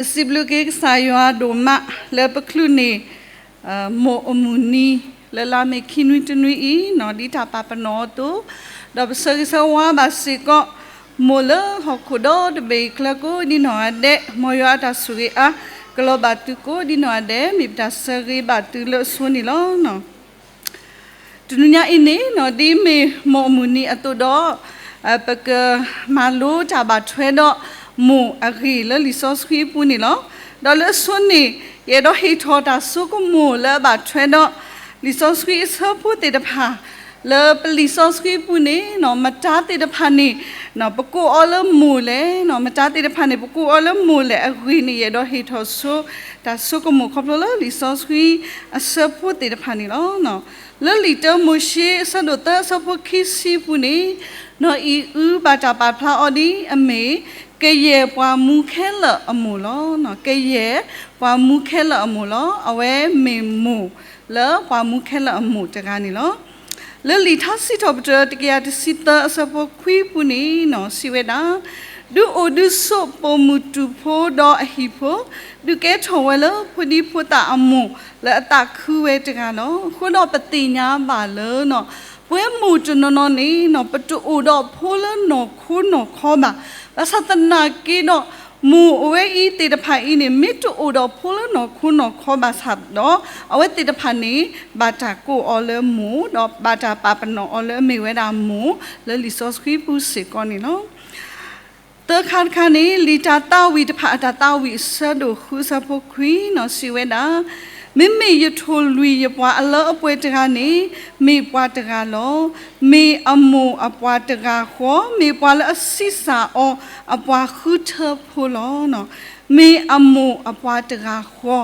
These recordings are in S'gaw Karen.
ပစံးဘျုးက့ၤကစၢ်ယွၤဒိၣ်မး လၢပချုးန့ၢ် မိၢ်အမုၢ်နံၤ လၢလါမ့ၤခံနွံတနွံအံၤ ဒ်တၢ်ပာ်ပနီၣ်အသိး, ဒီးပဆၢဂ့ၤဆၢဝါဘၣ်စ့ၢ်ကီး မိၢ်လၢဟီၣ်ခိၣ်ဒီတဘ့ၣ်အံၤအကျါကိးဒ်နီၢ်ဂၤဒဲး, မ်ယွၤအတၢ်ဆိၣ်ဂ့ၤအါ ကလီၤဘၣ်သုကိးဒ်နီၢ်ဂၤဒဲး, မ့ၢ်ပတၢ်ဆၢဂ့ၤဘၣ်သုလၢအဆိန့ၣ်လီၤ. တနံၤညါအံၤန့ၣ် ဒ်မ့ၢ်မိၢ်အမုၢ်နံၤအသိးဒီး ပကမၤလိတၢ်ဘၣ်ထွဲဒီး မိၢ်အဂ့ၢ်လၢလံာ်စီဆှံအပူၤန့ၣ်လီၤ. ဒီးလၢအဆိန့ၣ် ယအဲၣ်ဒိးဟ့ၣ်ထီၣ်တၢ်ဆိကမိၣ်လၢအဘၣ်ထွဲဒီး လံာ်စီဆှံအဆၢဖိသ့ၣ်တဖၣ် လၢပလံာ်စီဆှံအပူၤန့ၣ် မတၤသ့ၣ်တဖၣ်န့ၣ် ပကိးအီၤလၢမိၢ်လဲၣ်, မတၤသ့ၣ်တဖၣ်န့ၣ် ပကိးအီၤလၢမိၢ်လဲၣ်အဂ့ၢ်န့ၣ် ယအဲၣ်ဒိးဟ့ၣ်ထီၣ်ဆိ တၢ်ဆိကမိၣ်ခီဖျိလၢလံာ်စီဆှံအဆၢဖိသ့ၣ်တဖၣ်န့ၣ်လီၤ. လၢလံာ်တၢမိၤၡ့အဆၢဒိၣ်သၢအဆၢဖိခံဆံအပူၤန့ၣ် နီၢ်အံၤအုဘၣ်တၢ်ပာ်ဖျါအီၤဒ်အမ့ၢ် ကယဲၢ်ပှၤမူခဲလၢာ်အမိၢ်လီၤ. ကယဲၢ်ပှၤမူခဲလၢာ်အမိၢ်လီၤ. အဝဲမ့ၢ်မိၢ်လၢပှၤမူခဲလၢာ်အမိၢ်တဂၤန့ၣ်လီၤ. လၢလံာ်ထါစံးထီၣ်ပတြၢၤ တကယၤတဆံသၢအဆၢဖိခွံအပူၤန့ၣ် စံးဝဲဒၣ်, ဒုးအိၣ်ဒုးဆိးပိာ်မုၣ်တူာ်ဖိဒီးအဟံၣ်ဖိ, ဒုးကဲထီၣ်ဝဲလၢဖိဒံဖိသၣ်အမိၢ်လၢအသးခုဝဲတဂၤလီၤ. အဃိဒီးပသ့ၣ်ညါဘၣ်လၢ ပဝဲမိၢ်တနီၤနီၤန့ၣ် ပတအိၣ်ဒီးဖိလၢနီၢ်ခိနီၢ်ခီဘၣ်. ဘၣ်ဆၣ်သနာ်က့ဒီး မိၢ်အဝဲအံၤသ့ၣ်တဖၣ်အံၤန့ၣ် မ့ၢ်တအိၣ်ဒီးဖိလၢနီၢ်ခိနီၢ်ခီဘၣ်ဆၣ်ဒီး အဝဲသ့ၣ်တဖၣ်န့ၣ် ဘၣ်တၢ်ကိးအီၤလၢမိၢ် ဒီးဘၣ်တၢ်ပာ်ပနီၣ်အီၤလၢအမ့ၢ်ဝဲဒၣ်မိၢ် လၢလံာ်စီဆှံပူၤစ့ၢ်ကီးန့ၣ်လီၤ. သၢခါတခါန့ၣ် လံာ်တၢ်သးဝံၣ်တဖၣ်အတၢ်သးဝံၣ်အဆၢဒိၣ်ဃုအဆၢဖိခွံန့ၣ် စံးဝဲဒၣ်, မ့မ့ၢ်ယထိၣ်လွံၢ်ယပှၤအလၢအပှဲၤတဂၤန့ၣ် မ့ၢ်ပှၤတဂၤလီၤ. မ့ၢ်အမိၢ်အပှၤတဂၤဃီ, မ့ၢ်ပှၤလၢအဆံးစၢ်အီၤအပှၤဃုထၢဖိလီၤ. မ့ၢ်အမိၢ်အပှၤတဂၤဃီ,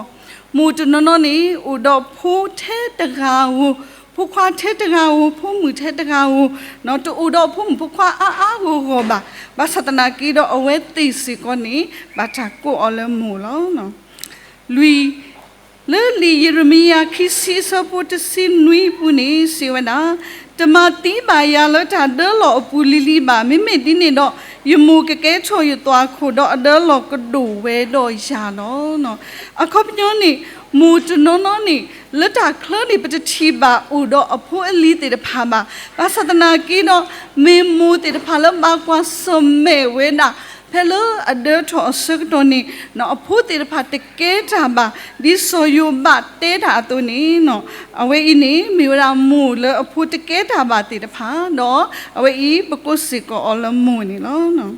မိၢ်တနီၤနီၤန့ၣ် အိၣ်ဒီးဖိထဲတဂၤဧိၤ, ဖိခွါထဲတဂၤဧိၤ, ဖိမုၣ်ထဲတဂၤဧိၤ, တအိၣ်ဒီးဖိမုၣ်ဖိခွါအါအါဂီၢ်ဂီၢ်ဘၣ်. ဘၣ်ဆၣ်သနာ်က့ဒီး အဝဲသ့ၣ်စ့ၢ်ကီးန့ၣ် ဘၣ်တၢ်ကိးအီၤလၢမိၢ်လီၤ. လွံၢ်, လၢလံာ်ယံးရမံယၤခံဆံအဆၢဖိတဆံနွံအပူၤန့ၣ် စံးဝဲဒၣ်, တမၤသံဘၣ်ယၤလၢတၢ်ဒၢလီၢ်အပူၤလံၤလံၤဘၣ်. မ့မ့ၢ်ဒ်န့ၣ်ဒီး ယမိၢ်ကကဲထီၣ်ယသွၣ်ခိၣ်ဒီးအဒၢလီၢ်ကဒိၣ်ဝဲဒီးယၤလီၤ. အခီပညီန့ၣ် မိၢ်တနီၤနီၤန့ၣ် လၢတၢ်ချၢန့ၣ် ပတထံၣ်ဘၣ်အိၣ်ဒီးအဖိအလံၤသ့ၣ်တဖၣ်ဘၣ်. ဘၣ်ဆၣ်သနာ်က့ဒီး မ့ၢ်မိၢ်သ့ၣ်တဖၣ်လၢဘၣ်ကွၢ်ဆၢၣ်မဲာ်ဝဲဒၣ် ဖဲလၢအဒၢထီၣ်အဆၢကတီၢ်န့ၣ် အဖိသ့ၣ်တဖၣ်တကဲတၢ်ဘၣ် ဒ်စီၤယိၤဘးတဲတၢ်အသိးန့ၣ် အဝဲအံၤန့ၣ် မ့ၢ်ဝဲဒၣ်မိၢ်လၢအဖိတကဲတၢ်ဘၣ်သ့ၣ်တဖၣ် ဒီးအဝဲအံၤ ပကိးစ့ၢ်ကီးအီၤလၢမိၢ်န့ၣ်လီၤ.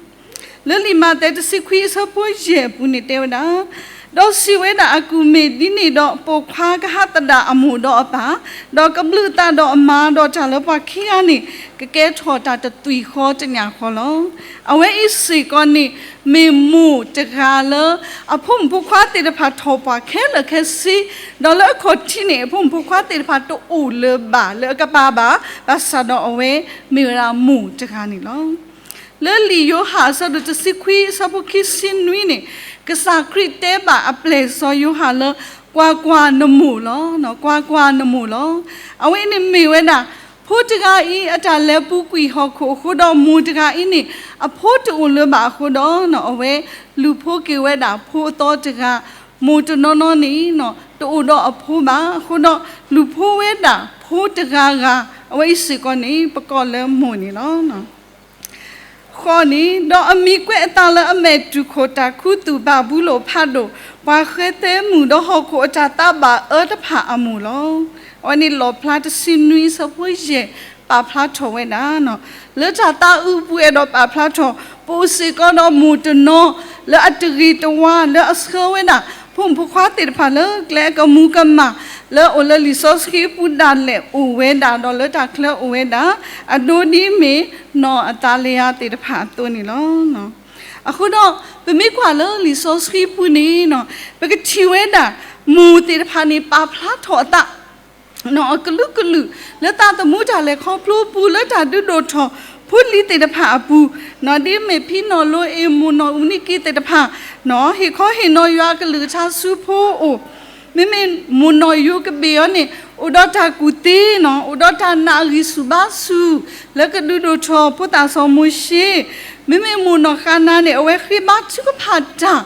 လၢလံာ်မးသဲတဆံခွံအဆၢဖိယဲၢ်အပူၤန့ၣ်တဲဝဲဒၣ်, ဒီးစံးဝဲဒၣ်, အကူၣ်မ့ၢ်ဒ်န့ၣ်ဒီး ပိာ်ခွါကဟးသဒၣ်အမိၢ်ဒီးအပၢ်, ဒီးကဘျုးအသးဒီးအမါ, ဒီးတၢ်လၢပှၤခံဂၤန့ၣ် ကကဲထီၣ်တၢ်တသွံၣ်ဃီတညၣ်ဃီလီၤ. အဝဲအံၤစ့ၢ်ကီးန့ၣ် မ့ၢ်မိၢ်တဂၤလၢ အဖိမုၣ်ဖိခွါသ့ၣ်တဖၣ်ထီၣ်ပှၢ်ခဲလၢာ်ခဲဆ့, ဒီးလၢအခီၣ်ထံးန့ၣ် အဖိမုၣ်ဖိခွါသ့ၣ်တဖၣ်တအိၣ်လၢၤဘၣ်လၢအကပၤဘၣ်, ဘၣ်ဆၣ်ဒီးအဝဲမ့ၢ်ဝဲဒၣ်မိၢ်တဂၤန့ၣ်လီၤ. လၢလံာ်ယိၤဟၣ်အဆၢဒိၣ်တဆံခွံအဆၢဖိခံဆံနွံန့ၣ်, ကစၢ်ခရံာ်တဲဘၣ်အပျဲၢ်စီၤယိၤဟၣ်လၢ ကွၢ်ကွၢ်နမိၢ်လီၤ, ကွၢ်ကွၢ်နမိၢ်လီၤ. အဝဲအံၤန့ၣ်မ့ၢ်ဝဲဒၣ် ဖိတဂၤအံၤအတၢ်လဲၤပူၤကွံာ်ဟီၣ်ခိၣ်အဃိဒီး မိၢ်တဂၤအံၤန့ၣ် အဖိတအိၣ်လၢၤဘၣ်အဃိဒီး အဝဲလူၤဖိက့ၤဝဲဒၣ်ဖိအသီတဂၤ, မိၢ်တနီၤနီၤန့ၣ် တအိၣ်ဒီးအဖိဘၣ်အဃိဒီး လူၤဖိဝဲဒၣ်ဖိတဂၤဂၤ, အဝဲအံၤစ့ၢ်ကီးန့ၣ် ပကိးလၢမိၢ်န့ၣ်လီၤ. ဃိးန့ၣ်, ဒီးအမံၤကွဲးအသးလၢအမဲာ်တူၢ်ခိၣ်တၢ်ခူသူၣ်ဘၣ်ဘူးလိာ်ဖးဒိၣ်, ပှၤဃဲသဲမုၣ်ဒီးဟီၣ်ခိၣ်အတၢ်သးဘၣ်အၢတဖၣ်အမိၢ်လီၤ. အဝဲန့ၣ်လီၣ်ဖျါတဆံနွံအဆၢဖိယဲၢ် ပာ်ဖျါထီၣ်ဝဲဒၣ် လၢတၢ်သးအုးပူၤအဲၣ်ဒိးပာ်ဖျါထီၣ် ပအိၣ်စ့ၢ်ကီးဒီးမိၢ်တနီၤ လၢအတဂ့ၤတဝါ လၢအဆှၢဝဲဒၣ် ဖိမုၣ်ဖိခွါသ့ၣ်တဖၣ်လၢကျဲအကမူၤကမၣ် လၢအိၣ်လၢလံာ်စီဆှံအပူၤဒၣ်လဲာ်အိၣ်ဝဲဒၣ် ဒီးလၢတၢ်ချၢအိၣ်ဝဲဒၣ် အဒိဒ်မ့ၢ်နီၢ်အသးလယၤသ့ၣ်တဖၣ်အသိးန့ၣ်လီၤ. အဃိဒီး ပမ့ၢ်ကွၢ်လၢလံာ်စီဆှံပူၤန့ၣ် ပကထံၣ်ဝဲဒၣ် မိၢ်သ့ၣ်တဖၣ်န့ၣ် ပာ်ဖျါထီၣ်အသး အကလုာ်ကလုာ် လၢသးသမူတၢ်လဲၤခီဖျိပူၤ လၢတၢ်ဒုးဒိၣ်ထီၣ် ဖိလံၤသ့ၣ်တဖၣ်အပူၤ, ဒ်မ့ၢ်ဖံနီၢ်လိအ့ၣ် မိၢ်နီၢ်အူနံကံသ့ၣ်တဖၣ် ဟ့ၣ်ခီဟ့ၣ်နီၤယွၤအကလုၢ်ကထါဆူဖိအအိၣ်, မ့မ့ၢ်မိၢ်နီၢ်ယိၤကဘ့ၣ်အီၤန့ၣ် အိၣ်ဒီးတၢ်ကူၣ်သ့, အိၣ်ဒီးတၢ်နာ်အဂံၢ်ဆူၣ်ဘါဆူၣ် လၢကဒုးဒိၣ်ထီၣ်ဖိသၣ်စီၤမိၤၡ့, မ့မ့ၢ်မိၢ်နီၢ်ဃါနၤန့ၣ် အဝဲဃ့ဘါထုကဖၣ်တၢ်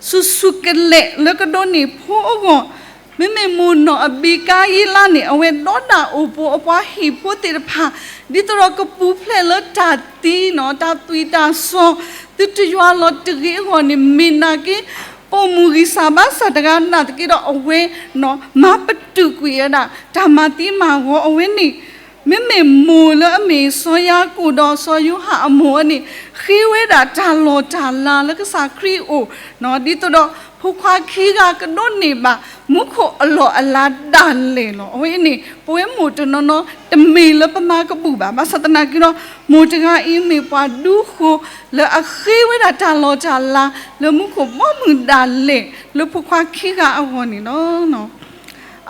ဆူၣ်ဆူၣ်ကလဲာ်လၢကဒိးန့ၢ်ဖိအဂီၢ်, မ့မ့ၢ်မိၢ်နီၢ်အဘံကါယံလးန့ၣ် အဝဲဒီဒၣ်အိၣ်ပိာ်အပှၤဟံၣ်ဖိသ့ၣ်တဖၣ် ဒ်သိးဒီးကပူၤဖျဲးလၢတၢ်သံနီၤ တၢ်သွံၣ်တၢ်စီၤ သုတယွၤလီၤတဂ့ၤအဂီၢ်န့ၣ် မ့ၢ်နာ်က့ ပိာ်မုၣ်ဂံၢ်စၢ်ဘါစၢ်တဂၤနာ်သက့ဒီး အဝဲနီၤ မၤပတုာ်ကွံာ်ဝဲဒၣ် တၢ်မၤသံမၤဂီၤအဝဲန့ၣ် မ့မ့ၢ်မိၢ်လၢအမ့ၢ်စီၤယၤကိာ်ဒီးစီၤယိၤဟၣ်အမိၢ်အံၤန့ၣ် ဃ့ဝဲဒၣ်တၢ်လီၢ်တၢ်လၤလၢကစၢ်ခရံာ်အအိၣ်, ဒ်သိးဒီးဖိခွါခံဂၤကဒိးန့ၢ်ဘၣ် မူခိၣ်အလီၢ်အလၤဒၣ်လဲာ်လီၤ. အဝဲအံၤန့ၣ် ပဝဲမိၢ်တနီၤနီၤ တမ့ၢ်လၢပမၤကဘူၣ်ဘၣ်. ဘၣ်ဆၣ်သနာ်က့ဒီး မိၢ်တဂၤအံၤမ့ၢ်ပှၤဒူဃိၣ် လၢအဃ့ဝဲဒၣ်တၢ်လီၢ်တၢ်လၤ လၢမူခိၣ်ဘီမုၢ်ဒၣ်လဲာ် လၢဖိခွါခံဂၤအဂီၢ်န့ၣ်လီၤ.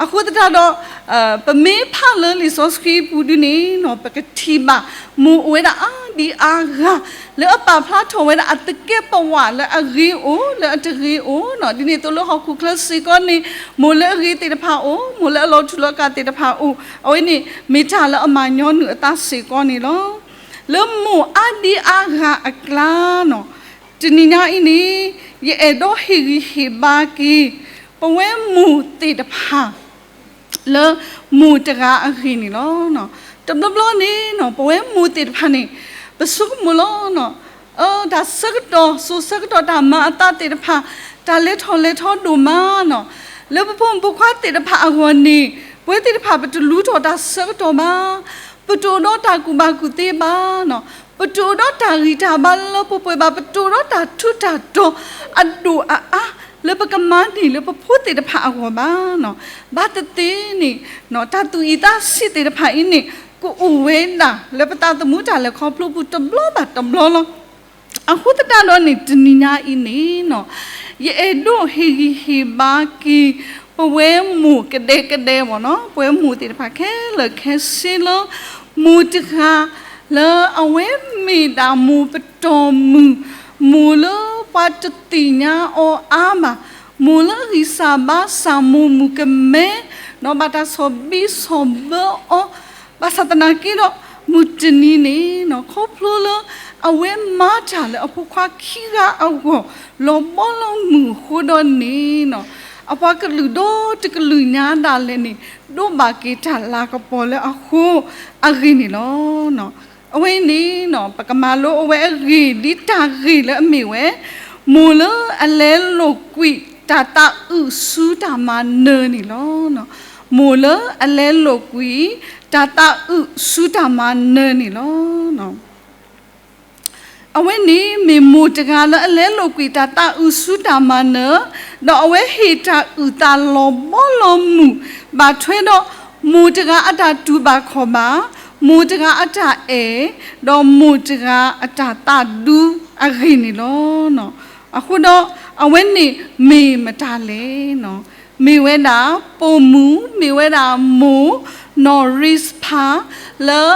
အဃိသတးဒီး ပမ့ၢ်ဖးလၢလံာ်စီဆှံပူၤဒုန့ၣ်နီၤ ပကထံၣ်ဘၣ် မိၢ်အိၣ်ဝဲဒၣ်အါဒံအါဂၤ လၢအပာ်ဖျါထီၣ်ဝဲဒၣ်အသကဲးပဝးလၢအဂ့ၤအိၣ် လၢအတဂ့ၤအိၣ်နီၤ. ဒ်န့ၣ်အသိးလၢဟီၣ်ခိၣ်ချၢစ့ၢ်ကီးန့ၣ် မိၢ်လၢအဂ့ၤသ့ၣ်တဖၣ်အိၣ်, မိၢ်လၢအလီၤထူလီၤကၣ်သ့ၣ်တဖၣ်အိၣ်, အဝဲန့ၣ်မ့ၢ်တၢ်လၢအမၤညီနုၢ်အသးစ့ၢ်ကီးန့ၣ်လီၤ. လၢမိၢ်အါဒံအါဂၤအကျါနီၤ တနံၤညါအံၤန့ၣ် ယအဲၣ်ဒိးဟ့ၣ်ဂံၢ်ဟ့ၣ်ဘါက့ၤ ပဝဲမိၢ်သ့ၣ်တဖၣ် လၢမိၢ်တဂၤအဂ့ၢ်န့ၣ်လီၤ. တဘျီဘျီန့ၣ်နီၤ ပဝဲမိၢ်သ့ၣ်တဖၣ်န့ၣ် ပဆိကမိၣ်လီၤနီၤ တၢ်ဆၢကတီၢ် စိၤဆၢကတီၢ်တၢ်မၤအသးသ့ၣ်တဖၣ် တၢ်လဲၤထီၣ်လဲၤထီဒိၣ်မးနီၤ လၢပဖိမုၣ်ဖိခွါသ့ၣ်တဖၣ်အဂီၢ်န့ၣ် ပဝဲသ့ၣ်တဖၣ်ပတလူၤထီၣ်တၢ်ဆၢကတီၢ်ဘၣ် ပတအိၣ်ဒီးတၢ်ကူၣ်ဘၣ်ကူၣ်သ့ဘၣ်နီၤ ပတအိၣ်ဒီးတၢ်ဂံၢ်တၢ်ဘါလၢလၢပှဲၤပှဲၤဘၣ် ပတအိၣ်ဒီးတၢ်ထူးတၢ်တီၤအဒိၣ်အအါ လၢပကမၤန့ၢ်လၢပဖိသ့ၣ်တဖၣ်အဂီၢ်ဘၣ်နီၤ ဘၣ်သ့ၣ်သ့ၣ်န့ၣ် တၢ်သူၣ်အံၣ်သးဆံးသ့ၣ်တဖၣ်အံၤန့ၣ် ကအိၣ်ဝဲဒၣ်လၢပသးသမူတၢ်လဲၤခီဖျိပူၤတဘျီဘၣ်တဘျီလီၤ. အဃိသတးဒီးန့ၣ် တနံၤညါအံၤန့ၣ်နီၤ ယအဲၣ်ဒိးဟ့ၣ်ဂံၢ်ဟ့ၣ်ဘါက့ၤ ပဝဲမိၢ်ကဒဲကဒဲဘၣ်နီၤ ပဝဲမိၢ်သ့ၣ်တဖၣ်ခဲလၢာ်ခဲဆ့လၢ မိၢ်တဂၤ လၢအဝဲမ့ၢ်ဒၣ်မိၢ်ပတီၢ်မုၢ်, မိၢ်လၢပှၤတသ့ၣ်ညါအီၤအါဘၣ်, မိၢ်လၢအဂံၢ်စၢ်ဘါစၢ် မိၢ်မုၣ်ကမဲ, ဒီးဘၣ်တၢ်ဆီၣ်ဘံၣ်ဆီၣ်ဘၢအီၤ, ဘၣ်ဆၣ်သနာ်က့ဒီး မုၢ်တနံၤန့ၣ်နီၤ ခီဖျိလၢ အဝဲမၤတၢ်လၢအဖိခွါခံဂၤအဂီၢ် လီၤဘီလီၤမုၢ်အဃိဒီးန့ၣ်နီၤ အပှၤကလုာ်ဒီတကလုာ်ညါဒၣ်လဲာ်န့ၣ် ဒိးဘၣ်က့ၤတၢ်လၤကပီၤလၢအဃိအဂ့ၢ်န့ၣ်လီၤ. အဝဲအံၤန့ၣ်နီၤ ပကမၤလိအဝဲအဂ့ၢ် ဒ်တၢ်ဂ့ၢ်လၢအမ့ၢ်ဝဲ မိၢ်လၢအလဲလိာ်ကွံာ်တၢ်သးအုးဆူတၢ်မၤနၢၤန့ၣ်လီၤ. မိၢ်လၢအလဲလိာ်ကွံာ်တၢ်သးအုးဆူတၢ်မၤနၢၤန့ၣ်လီၤ. အဝဲန့ၣ်မ့ၢ်မိၢ်တဂၤလၢအလဲလိာ်ကွံာ်တၢ်သးအုးဆူတၢ်မၤနၢၤ, ဒီးအဝဲဟ့ၣ်တၢ်အုၣ်သးလီၤဘီလီၤမုၢ် ဘၣ်ထွဲဒီး မိၢ်တဂၤအတၢ်တူၢ်ဘၣ်ခီၣ်ဘၣ်, မိၢ်တဂၤအတၢ်အဲၣ်, ဒီးမိၢ်တဂၤအတၢ်သးဒူအဂ့ၢ်န့ၣ်လီၤ. အဃိဒီး အဝဲန့ၣ်မ့ၢ်မတၤလဲၣ်. မ့ၢ်ဝဲဒၣ်ပိာ်မုၣ်, မ့ၢ်ဝဲဒၣ်မိၢ်နီၢ်ရံစဖၤ လၢ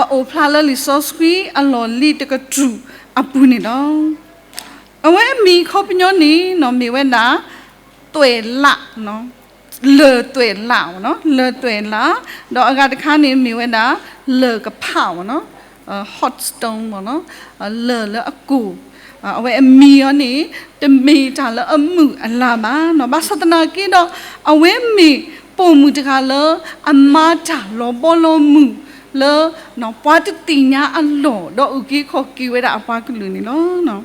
အအိၣ်ဖျါလၢလံာ်စီဆှံအလီၢ်လံၤတကတြူၢ်အပူၤန့ၣ်လီၤ. အဝဲအမံၤခီပညီန့ၣ်နီၤ မ့ၢ်ဝဲဒၣ် သွဲၣ်လး, လၢၢ်သွဲၣ်လး, လၢၢ်သွဲၣ်လး, ဒီးအဂၤတခါန့ၣ်မ့ၢ်ဝဲဒၣ် လၢၢ်ကဖးနီၤ, hot stone လၢၢ်လၢအကိၢ်, အဝဲအမံၤအီၤန့ၣ် တမ့ၢ်တၢ်လၢအမုာ်အလၤဘၣ်နီၤ, ဘၣ်ဆၣ်သနာ်က့ဒီး အဝဲမ့ၢ်ပိာ်မုၣ်တဂၤလၢအမၤတၢ်လီၤဘီလီၤမုၢ်လၢ ပှၤတသ့ၣ်ညါအလီၢ် ဒီးအုၣ်က့ၤခီၣ်က့ၤဝဲဒၣ်အပှၤကလုာ်န့ၣ်လီၤ.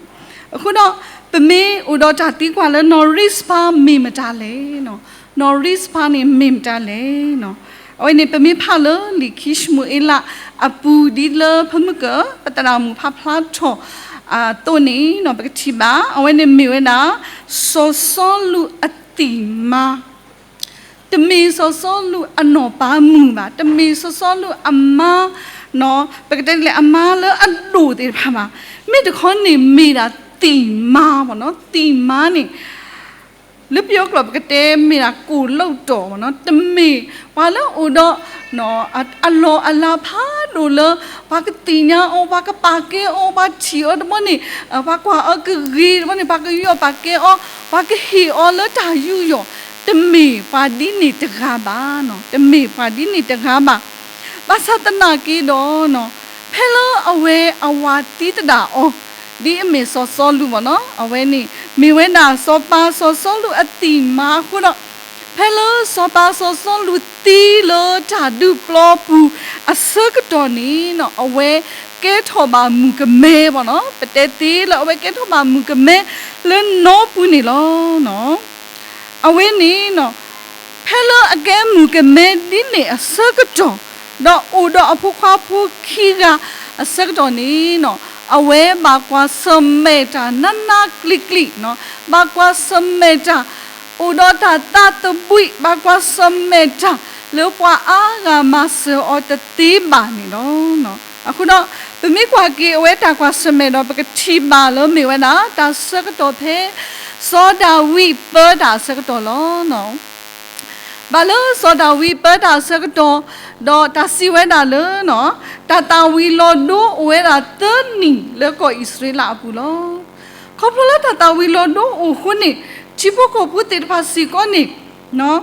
အဃိဒီး ပမ့ၢ်အိၣ်ဒီးတၢ်သံကွၢ်လၢ နီၢ်ရံစဖၤမ့ၢ်မတၤလဲၣ်, နီၢ်ရံစဖၤန့ၣ်မ့ၢ်မတၤလဲၣ်. အဝဲန့ၣ် ပမ့ၢ်ဖးလၢလံာ်ခံၡမူၤအ့လးအပူၤ ဒ်လၢဖဲမုၢ်ကၢၢ် ပသရၣ်မုၣ်ဖးဖျါထီၣ်အသိးန့ၣ် ပကထံၣ်ဘၣ် အဝဲန့ၣ်မ့ၢ်ဝဲဒၣ် စီၤစီလူးအသံၣ်မါ တမ့ၢ်စီၤစီလူးအနီၢ်ပၤမုၣ်ဘၣ်, တမ့ၢ်စီၤစီလူးအမါ, ပကတဲလဲၣ် အမါလၢအဒိၣ်သ့ၣ်တဖၣ်ဘၣ်, မ့ၢ်တခီန့ၣ်မ့ၢ်ဒၣ်သံၣ်မါဘၣ်နီၤ, သံၣ်မါန့ၣ် လၢပယီၤကျိာ်ပကတဲမ့ၢ်ဒၣ်ကိၣ်လိၣ်တီၢ်ဘၣ်နီၤ, တမ့ၢ်ပှၤလၢအိၣ်ဒီး အလီၢ်အလၤဖးဒိၣ်လၢ ပှၤကသ့ၣ်ညါအီၤ, ပှၤကပာ်ကဲအီၤ, ပှၤထံၣ်အီၤတဘျီန့ၣ် ပှၤကွၢ်အီၤကဂ့ၤတဘျီန့ၣ် ပှၤကယူးယီၣ်ပာ်ကဲအီၤ, ပှၤကဟ့ၣ်အီၤလၢတၢ်ယူးယီၣ်, တမ့ၢ်ပှၤဒ်န့ၣ်တဂၤဘၣ်နီၤ, တမ့ၢ်ပှၤဒ်န့ၣ်တဂၤဘၣ်. ဘၣ်ဆၣ်သနာ်က့ဒီး ဖဲလၢအဝဲအဝၤသံသဒၣ်အီၤ ဒ်အမ့ၢ်စီၤစီလူးဘၣ်နီၤ, အဝဲန့ၣ် မ့ၢ်ဝဲဒၣ်စီၤပၤစီၤစီလူးအသံၣ်မါအဃိဒီး, ဖဲလၢစီၤပၤစီၤစီလူးသံလၢတၢ်ဒုးပျီပူၤအဆၢကတီၢ်န့ၣ်, အဝဲကဲထီၣ်ဘၣ်မုၣ်ကမဲဘၣ်နီၤ, ပတဲသ့လၢအဝဲကဲထီၣ်ဘၣ်မုၣ်ကမဲလၢနီပူၤန့ၣ်လီၤ. အဝဲန့ၣ် ဖဲလၢအကဲမုၣ်ကမဲဒ်န့ၣ်အဆၢကတီၢ်, ဒီးအိၣ်ဒီးအဖိခွါဖိခံဂၤအဆၢကတီၢ်န့ၣ်, အဝဲဘၣ်ကွၢ်ဆၢၣ်မဲာ်တၢ်နးနးကျံၤကျံၤ, ဘၣ်ကွၢ်ဆၢၣ်မဲာ်တၢ် အိၣ်ဒီးတၢ်သးသဘှံး, ဘၣ်ကွၢ်ဆၢၣ်မဲာ်တၢ်လၢပှၤအါဂၤမၤစၢၤအီၤတသ့ဘၣ်န့ၣ်လီၤ. အဃိဒီး ပမ့ၢ်ကွၢ်က့ၤအဝဲတၢ်ကွၢ်ဆၢၣ်မဲာ်ဒီး ပကထံၣ်ဘၣ်လၢမ့ၢ်ဝဲဒၣ် တၢ်ဆၢကတီၢ်ဖဲ စီၤဒၤဝံးပၢတၢ်အဆၢကတီၢ်လီၤ. ဘၣ်လၢစီၤဒၤဝံးပၢတၢ်အဆၢကတီၢ်, ဒီးတၢ်စံးဝဲဒၣ်လၢ တၢ်သၣ်ဝံၤလီၤဒိအိၣ်ဝဲဒၣ်သၢနံၣ်လၢကီၢ်အံၣ်စရ့လးအပူၤလီၤ. ခီဖျိလၢတၢ်သၣ်ဝံၤလီၤဒိအိၣ်အဃိန့ၣ်, ထံဖိကီၢ်ဖိသ့ၣ်တဖၣ်စ့ၢ်ကီးန့ၣ်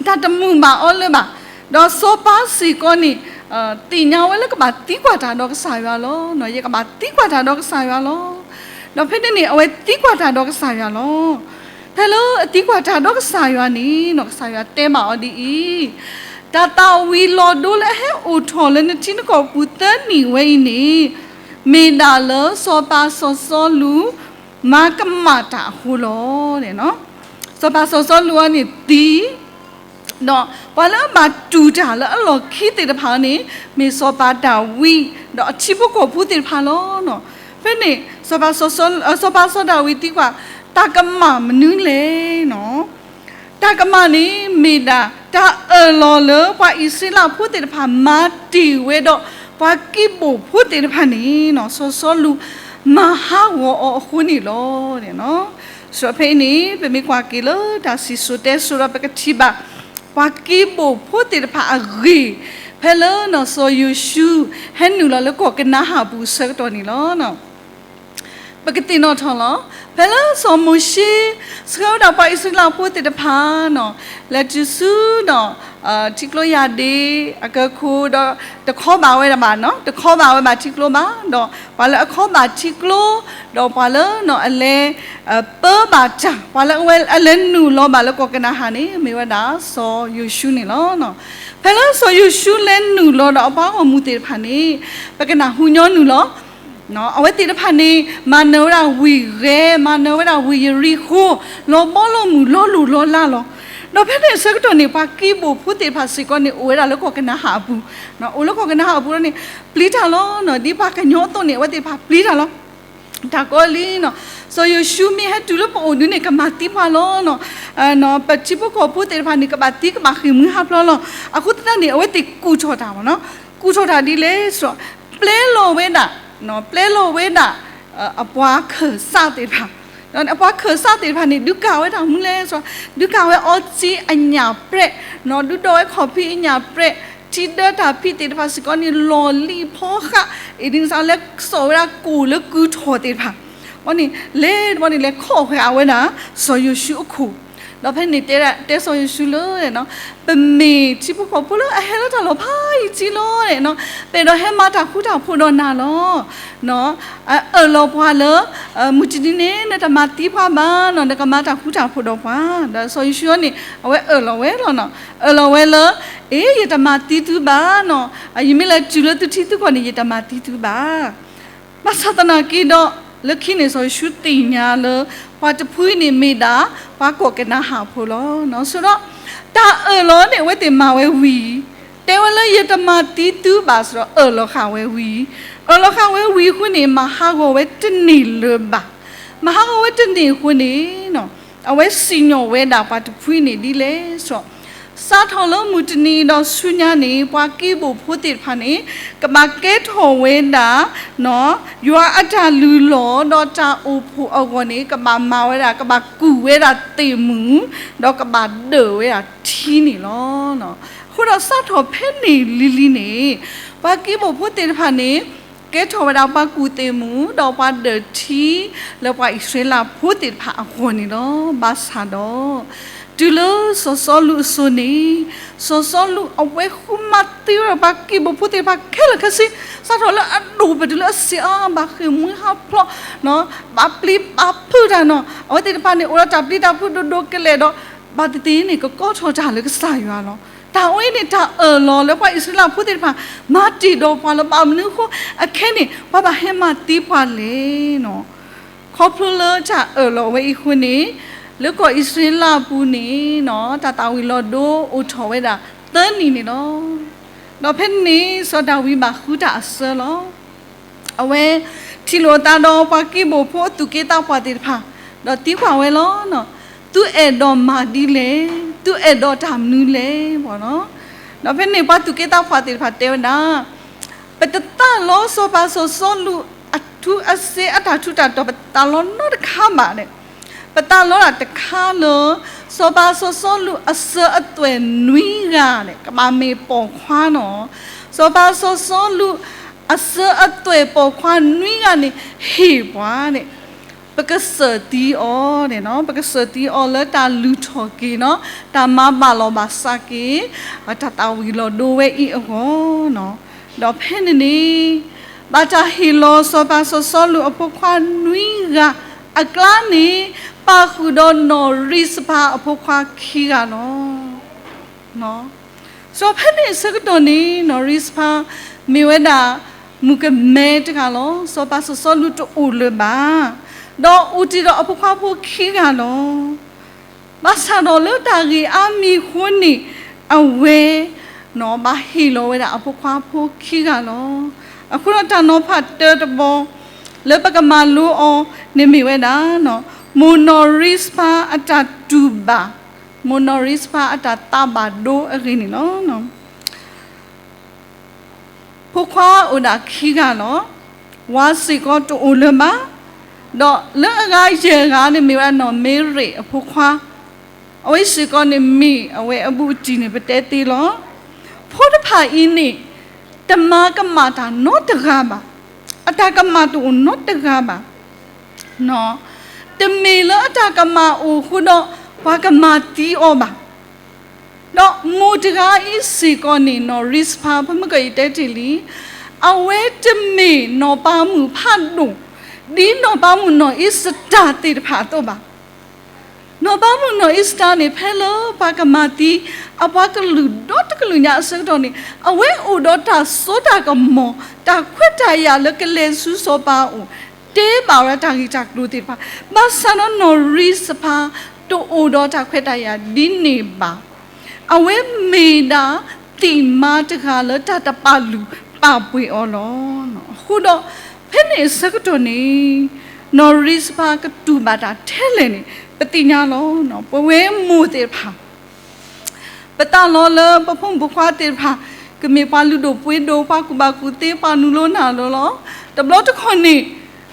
တၢ်တမုာ်ဘၣ်အီၤလၢၤဘၣ်, ဒီးစီၤပၤစ့ၢ်ကီးန့ၣ် သ့ၣ်ညါဝဲလၢကဘၣ်သံကွၢ်တၢ်ဒီးကစၢ်ယွၤလီၤ. ယကဘၣ်သံကွၢ်တၢ်ဒီးကစၢ်ယွၤလီၤ. ဒီးဖဲန့ၣ်န့ၣ် အဝဲသံကွၢ်တၢ်ဒီးကစၢ်ယွၤလီၤ. ဖဲလၢအသံကွၢ်တၢ်ဒီးကစၢ်ယွၤန့ၣ် ကစၢ်ယွၤတဲဘၣ်အီၤဒ်အံၤ, တၢ်သၣ်ဝံၤလီၤဒိလၢအဟဲအိၣ်ထီၣ်လၢနထံနကီၢ်ပူၤသၢနံၣ်ဝဲအံၤန့ၣ်, မ့ၢ်ဒၣ်လၢစီၤပၤစီၤစီလူး မၤကမၣ်တၢ်အဃိလီၤ. စီၤပၤစီၤစီလူးအံၤန့ၣ်သံ, ဒီးပှၤလၢအဘၣ်တူၢ်တၢ်လၢအလီၢ်ခံသ့ၣ်တဖၣ်န့ၣ် မ့ၢ်စီၤပၤဒၤဝံး ဒီးအထံဖိကီၢ်ဖိသ့ၣ်တဖၣ်လီၤ. ဖဲန့ၣ် စီၤပၤစီၤဒၤဝံးသံကွၢ်, တၢ်ကမၣ်မနုၤလဲၣ်. တၢ်ကမၣ်န့ၣ် မ့ၢ်ဒၣ်တၢ်အၢၣ်လီၤလၢပှၤအံၣ်စရ့လးဖိသ့ၣ်တဖၣ်မၤတ့ၢ်ဝဲဒီး ပှၤကံးဘိၣ်ဖိသ့ၣ်တဖၣ်န့ၣ် စီၤစီလူးမၤဟးဂီၤအီၤအဃိန့ၣ်လီၤ. ဒီးဖဲအံၤန့ၣ် ပမ့ၢ်ကွၢ်က့ၤလၢတၢ်စံၣ်စိၤတဲစိၤဒီး ပကထံၣ်ဘၣ် ပှၤကံးဘိၣ်ဖိသ့ၣ်တဖၣ်အဂ့ၢ် ဖဲလၢစီၤယိၤၡူ ဟဲနုာ်လီၤလၢကီၢ်ကနၤအၣ်အပူၤအဆၢကတီၢ်န့ၣ်လီၤ. ပကသ့ၣ်နီၣ်ထီၣ်လီၤ. ဖဲလၢစီၤမိၤၡ့ ဆှၢဝဲဒၣ်ပှၤအံၣ်စရ့လးဖိသ့ၣ်တဖၣ် လဲၤတုၤဆူ ထံကျိယၢ်ဒ့ အကၢၢ်ခိၣ်ဒီး တခီဘၣ်ဝဲဒၣ်ဘၣ်, တခီဘၣ်ဝဲဘၣ်ထံကျိဘၣ်, ဒီးပှၤလၢအခီဘၣ်ထံကျိ, ဒီးပှၤလၢအလဲၤ ပၢဘၣ်တၢ်, ပှၤလၢအလဲၤနုာ်လီၤဘၣ်လၢကီၢ်ကနၤအၣ်န့ၣ် မ့ၢ်ဝဲဒၣ်စီၤယိၤၡူန့ၣ်လီၤ. ဖဲလၢစီၤယိၤၡူလဲၤနုာ်လီၤဒီးအပှၤဂီၢ်မုၢ်သ့ၣ်တဖၣ်န့ၣ် ပကနၣ်ဟူညီနုၢ်လီၤ. အဝဲသ့ၣ်တဖၣ်န့ၣ် မၤနၢၤဝဲဒၣ်ဝ့ၢ်ဂဲၤ, မၤနၢၤဝဲဒၣ်ဝ့ၢ်ယရံၣ်ဃိၤ, လီၤဘီလီၤမုၢ်လီၤလိၢ်လီၤလးလီၤ. ဒီးဖဲန့ၣ်အဆၢကတီၢ်န့ၣ် ပှၤကံးဘိၣ်ဖိသ့ၣ်တဖၣ်စ့ၢ်ကီးန့ၣ် အိၣ်ဝဲဒၣ်လၢကီၢ်ကနၤအၣ်အပူၤ, အိၣ်လၢကီၢ်ကနၤအၣ်အပူၤန့ၣ် ပျံၤတၢ်လီၤ. ဒ်ပှၤကညီအသိးန့ၣ် အဝဲသ့ၣ်တဖၣ်ပျံၤတၢ်လီၤ. တၢ်ကီလံ, စီၤယိၤၡူမ့ၢ်ဟဲတုၤလၢပအိၣ်ဒုန့ၣ် ကမၤသံပှၤလီၤ. ပထံဖိကီၢ်ဖိသ့ၣ်တဖၣ်န့ၣ် ကဘၣ်သံကဘၣ်ဃ့ၢ်မှံဟးဖျိးလီၤ. အဃိသတးန့ၣ် အဝဲသ့ၣ်ကူၣ်ထီၣ်တၢ်ဘၣ်နီၤ, ကူၣ်ထီၣ်တၢ်ဒ်လဲၣ်, ပျဲလီၤဝဲဒၣ်, ပျဲလီၤဝဲဒၣ် အပှၤခၢၣ်စးသ့ၣ်တဖၣ်, အပှၤခၢၣ်စးသ့ၣ်တဖၣ်န့ၣ် ဒုးကၣ်ဝဲတၢ်မနုၤလဲၣ်, ဒုးကၣ်ဝဲအီစ့အညၣ်ပြဲး, ဒုးဒိးဝဲခီၣ်ဖံးအညၣ်ပြဲး, ထံဒၢတၢ်ဖံးသ့ၣ်တဖၣ်စ့ၢ်ကီးန့ၣ် လီၢ်လံၤဖီဃး, အ့ၣ်ဒ့းစးလဲၤစိာ်ဝဲဒၣ်ကိၣ်လၢကုၢ်ထီၣ်သ့ၣ်တဖၣ်, ဘီန့ၣ် လဲၤတဘီန့ၣ် လဲၤခီၣ်ဃာ်ဝဲဒၣ် စီၤယိၤၡူအခိၣ်, ဒီးဖဲန့ၣ်တဲဒၣ် တဲစီၤယိၤၡူလၢ ပမ့ၢ်ထံဖိကီၢ်ဖိလၢအဟဲလၢတၢ်လီၢ်ဖးယံၤထံလီၤ, ပအဲၣ်ဒိးဟဲမၤတၢ်ဃူတၢ်ဖိးဒီးနၤလီၤ. အၢၣ်လီၤပှၤလၢ မုၢ်တနံၤန့ၣ် နတမၤသံပှၤဘၣ်နီၤ, နကမၤတၢ်ဃူတၢ်ဖိးဒီးပှၤ, ဒီးစီၤယိၤၡူန့ၣ် အဝဲအၢၣ်လီၤဝဲလီၤနီၤ, အၢၣ်လီၤဝဲလၢ အ့ ယတမၤသံသုဘၣ်နီၤ, ယမ့ၢ်လဲၤတုၤလၢသုထံသုကီၢ်န့ၣ် ယတမၤသံသုဘၣ်. ဘၣ်ဆၣ်သနာ်က့ဒီး လၢခံန့ၣ် စီၤယိၤၡူသ့ၣ်ညါလၢ ပှၤတဖုအံၤန့ၣ်မ့ၢ်ဒၣ် ပှၤကီၢ်ကနၤဧၣ်ဖိလီၤ. ဆိဒီး တၢ်အၢၣ်လီၤန့ၣ် အဝဲသ့ၣ်မၤဝဲဝံၤအံၤ, တဲဝဲလၢယတမၤသံသုဘၣ်ဆိဒီး အၢၣ်လီၤဃာ်ဝဲဝံၤအံၤ, အၢၣ်လီၤဃာ်ဝဲဝံၤအဃိန့ၣ် မၤဟးဂီၤဝဲတန့ၢ်လၢၤဘၣ်. မၤဟးဂီၤဝဲတန့ၢ်အဃိန့ၣ် အဝဲစံၣ်ညီၣ်ဝဲဒၣ်ပှၤတဖုအံၤန့ၣ်ဒ်လဲၣ်ဆိဒီး စးထီၣ်လၢမုၢ်တနံၤဒီးဆူညါန့ၣ် ပှၤကံးဘိၣ်ဖိသ့ၣ်တဖၣ်န့ၣ် ကဘၣ်ကဲထီၣ်ဝဲဒၣ် ယွၤအတၢ်လုၢ်လီၢ်ဒီးတၢ်အိၣ်ဖှိၣ်အဂီၢ်န့ၣ် ကဘၣ်မၤဝဲဒၣ် ကဘၣ်ကူၣ်ဝဲဒၣ်သ့ၣ်မုၢ် ဒီးကဘၣ်ဒၢးဝဲဒၣ်ထံန့ၣ်လီၤ. အဃိဒီးစးထီၣ်ဖဲန့ၣ်လံၤလံၤန့ၣ် ပှၤကံးဘိၣ်ဖိသ့ၣ်တဖၣ်န့ၣ် ကဲထီၣ်ဝဲဒၣ်ပှၤကူၣ်သ့ၣ်မူ ဒီးပှၤဒၢးထံ လၢပှၤအံၣ်စရ့လးဖိသ့ၣ်တဖၣ်အဂီၢ်န့ၣ်လီၤ. ဘၣ်ဆၣ်ဒီး တုၤလၢစီၤစီလူးအစိၤန့ၣ် စီၤစီလူးအဝဲဃုမၤသံဝဲဒၣ်ပှၤကံးဘိၣ်ဖိသ့ၣ်တဖၣ်ခဲလၢာ်ခဲဆ့, စးထီၣ်လၢအဒိၣ်ပတုၤလၢအဆံးအါ ဘၣ်ဃ့ၢ်မှံဟးဖျိး ဘၣ်ပျံၤဘၣ်ဖုးတၢ်နီၤ, အဝဲသ့ၣ်တဖၣ်န့ၣ် အိၣ်ဒီးတၢ်ပျံၤတၢ်ဖုးဒိၣ်ဒိၣ်ကလဲာ်ဒီး ဘၣ်သ့ၣ်သ့ၣ်န့ၣ် ကကိးထီၣ်တၢ်လၢကစၢ်ယွၤလီၤ. တၢ်အဝဲန့ၣ်တၢ်အၢၣ်လီၤလၢပှၤအံၣ်စရ့လးဖိသ့ၣ်တဖၣ် မၤတ့ၢ်ဒီးပှၤလၢ ဘၣ်မနုၤအဃိ အခဲအံၤန့ၣ် ပှၤဘၣ်ဟဲမၤသံပှၤလဲၣ်နီၤ. ခီဖျိလၢတၢ်အၢၣ်လီၤဝဲအံၤအဃိန့ၣ် လၢကီၢ်အံၣ်စရ့လးအပူၤန့ၣ်နီၤ တၢ်သၣ်ဝံၤလီၤဒိအိၣ်ထီၣ်ဝဲဒၣ်သၢနံၣ်န့ၣ်လီၤ. ဒီးဖဲန့ၣ် စီၤဒၤဝံးဘၣ်ဃုတၢ်အစၢလီၤ. အဝဲထံၣ်လိာ်အသးဒီးပှၤကံးဘိၣ်ဖိအသူၣ်က့သးပှၢ်သ့ၣ်တဖၣ်, ဒီးသံကွၢ်ဝဲလီၤ. သုအဲၣ်ဒိးမၤဒ်လဲၣ်, သုအဲၣ်ဒိးတၢ်မနုၤလဲၣ် ဘၣ်နီၤ. ဒီးဖဲန့ၣ်ပှၤသူၣ်က့သးပှၢ်သ့ၣ်တဖၣ်တဲဝဲဒၣ်, ပတသးလီစီၤပၤစီၤစီလူးအထူအစ့အတၢ်ထူးတၢ်တီၤ ပတသးလီနီတခါဘၣ်န့ၣ်, ပသးလီဒၣ်တခါလၢ စီၤပၤစီၤစီလူးအစၢအသွဲၣ်နွံဂၤန့ၣ် ကဘၣ်မ့ၢ်ပိာ်ခွါနီၤ. စီၤပၤစီၤစီလူးအစၢအသွဲၣ်ပိာ်ခွါနွံဂၤန့ၣ် ဟ့ၣ်ပှၤန့ၣ် ပကစၢၢ်သံအီၤန့ၣ်နီၤ, ပကစၢၢ်သံအီၤလၢတၢ်လုၢ်ထီၣ်က့ၤနီၤ, တၢ်မၤဘၣ်လီၤဘၣ်စးက့ၤ တၢ်သၣ်ဝံၤလီၤဒိဝဲအံၤအဂီၢ်နီၤ. ဒီးဖဲန့ၣ်န့ၣ် ဘၣ်တၢ်ဟ့ၣ်လီၤစီၤပၤစီၤစီလူးအဖိခွါနွံဂၤအကျါန့ၣ် ပာ်ဃုာ်ဒီးနီၢ်ရံစဖါအဖိခွါခံဂၤလီၤ. ဒီးဖဲန့ၣ်အဆၢကတီၢ်န့ၣ် နီၢ်ရံစဖါ မ့ၢ်ဝဲဒၣ်မုၣ်ကမဲတဂၤလီၤ. စီၤပၤစီၤစီလူးတအိၣ်လၢၤဘၣ်, ဒီးအိၣ်တ့ၢ်ဒီးအဖိခွါဖိခံဂၤလီၤ. ဘၣ်ဆၣ်ဒီးလၢတၢ်ဂ့ၢ်အါမံၤအဃိန့ၣ် အဝဲ ဘၣ်ဟ့ၣ်လီၤဝဲဒၣ်အဖိခွါဖိခံဂၤလီၤ. အဃိဒီးတၢ်နီၤဖးတၢတဘီ လၢပကမၤလိအီၤန့ၣ်မ့ၢ်ဝဲဒၣ် မိၢ်နီၢ်ရံစဖါအတၢ်တူၢ်ဘၣ်, မိၢ်နီၢ်ရံစဖါအတၢ်သးဘၣ်ဒိအဂ့ၢ်န့ၣ်လီၤ. ဖိခွါအိၣ်ဒၣ်ခံဂၤလီၤ. ဝၤစ့ၢ်ကီးတအိၣ်လၢၤဘၣ်. ဒီးလၢအဂၤယဲၢ်ဂၤန့ၣ်မ့ၢ်ဝဲဒၣ်နီၢ်မ့ရံးအဖိခွါ, အဝဲစ့ၢ်ကီးန့ၣ်မ့ၢ်အဝဲအဘူးအတံၢ်န့ၣ် ပတဲသ့လီၤ. ဖိတဖၣ်အံၤန့ၣ် တမၤကမၣ်တၢ်နီတဂၤဘၣ်. အတၢ်ကမၣ်တအိၣ်နီတဂၤဘၣ်. တမ့ၢ်လၢအတၢ်ကမၣ်အိၣ်အဃိဒီး ပှၤကမၤသံအီၤဘၣ်. ဒီးမိၢ်တဂၤအံၤစ့ၢ်ကီးန့ၣ် နီၢ်ရံစဖါ ဖဲမုၢ်ကီၢ်ယတဲတ့ၢ်လံ, အဝဲတမ့ၢ်နီၢ်ပၤမုၣ်ဖးဒိၣ် ဒ်နီၢ်ပၤမုၣ်နီၢ်အ့စတၢၤသ့ၣ်တဖၣ်အသိးဘၣ်. နီၢ်ပၤမုၣ်နီၢ်အ့စတၢၤန့ၣ် ဖဲလၢပှၤကမၤသံ အပှၤကလုာ်ဒီတကလုာ်ညါအဆၢကတီၢ်န့ၣ် အဝဲအိၣ်ဒီးတၢ်စိတၢ်ကမီၤ တၢ်ခွဲးတၢ်ယာ်လၢကလဲၤဆူစီၤပၤအအိၣ် တဲဘၣ်ဝဲတၢ်ဂ့ၢ်တၢ်ကျိၤသ့ၣ်တဖၣ်, ဘၣ်ဆၣ်ဒီးနီၢ်ရံစဖါ တအိၣ်ဒီးတၢ်ခွဲးတၢ်ယာ်ဒ်န့ၣ်ဘၣ်. အဝဲမ့ၢ်ဒၣ်သံၣ်မါတဂၤလၢတၢ်တပာ်လုၢ်ပာ်ပှ့ၤအီၤလီၤ. အဃိဒီး ဖဲန့ၣ်အဆၢကတီၢ်န့ၣ် နီၢ်ရံစဖါကတူၢ်ဘၣ်တၢ်ထဲလဲၣ်န့ၣ် ပသ့ၣ်ညါလီၤ. ပဝဲမိၢ်သ့ၣ်တဖၣ် ပသးလီလၢပဖိမုၣ်ဖိခွါသ့ၣ်တဖၣ် ကမ့ၢ်ပှၤလုၢ်ဒိၣ်ပှ့ၤဒိၣ် ပှၤကူၣ်ဘၣ်ကူၣ်သ့ ပှၤနုာ်လီၤနုာ်လီၤလီၤ. တဘျီတခီၣ်န့ၣ်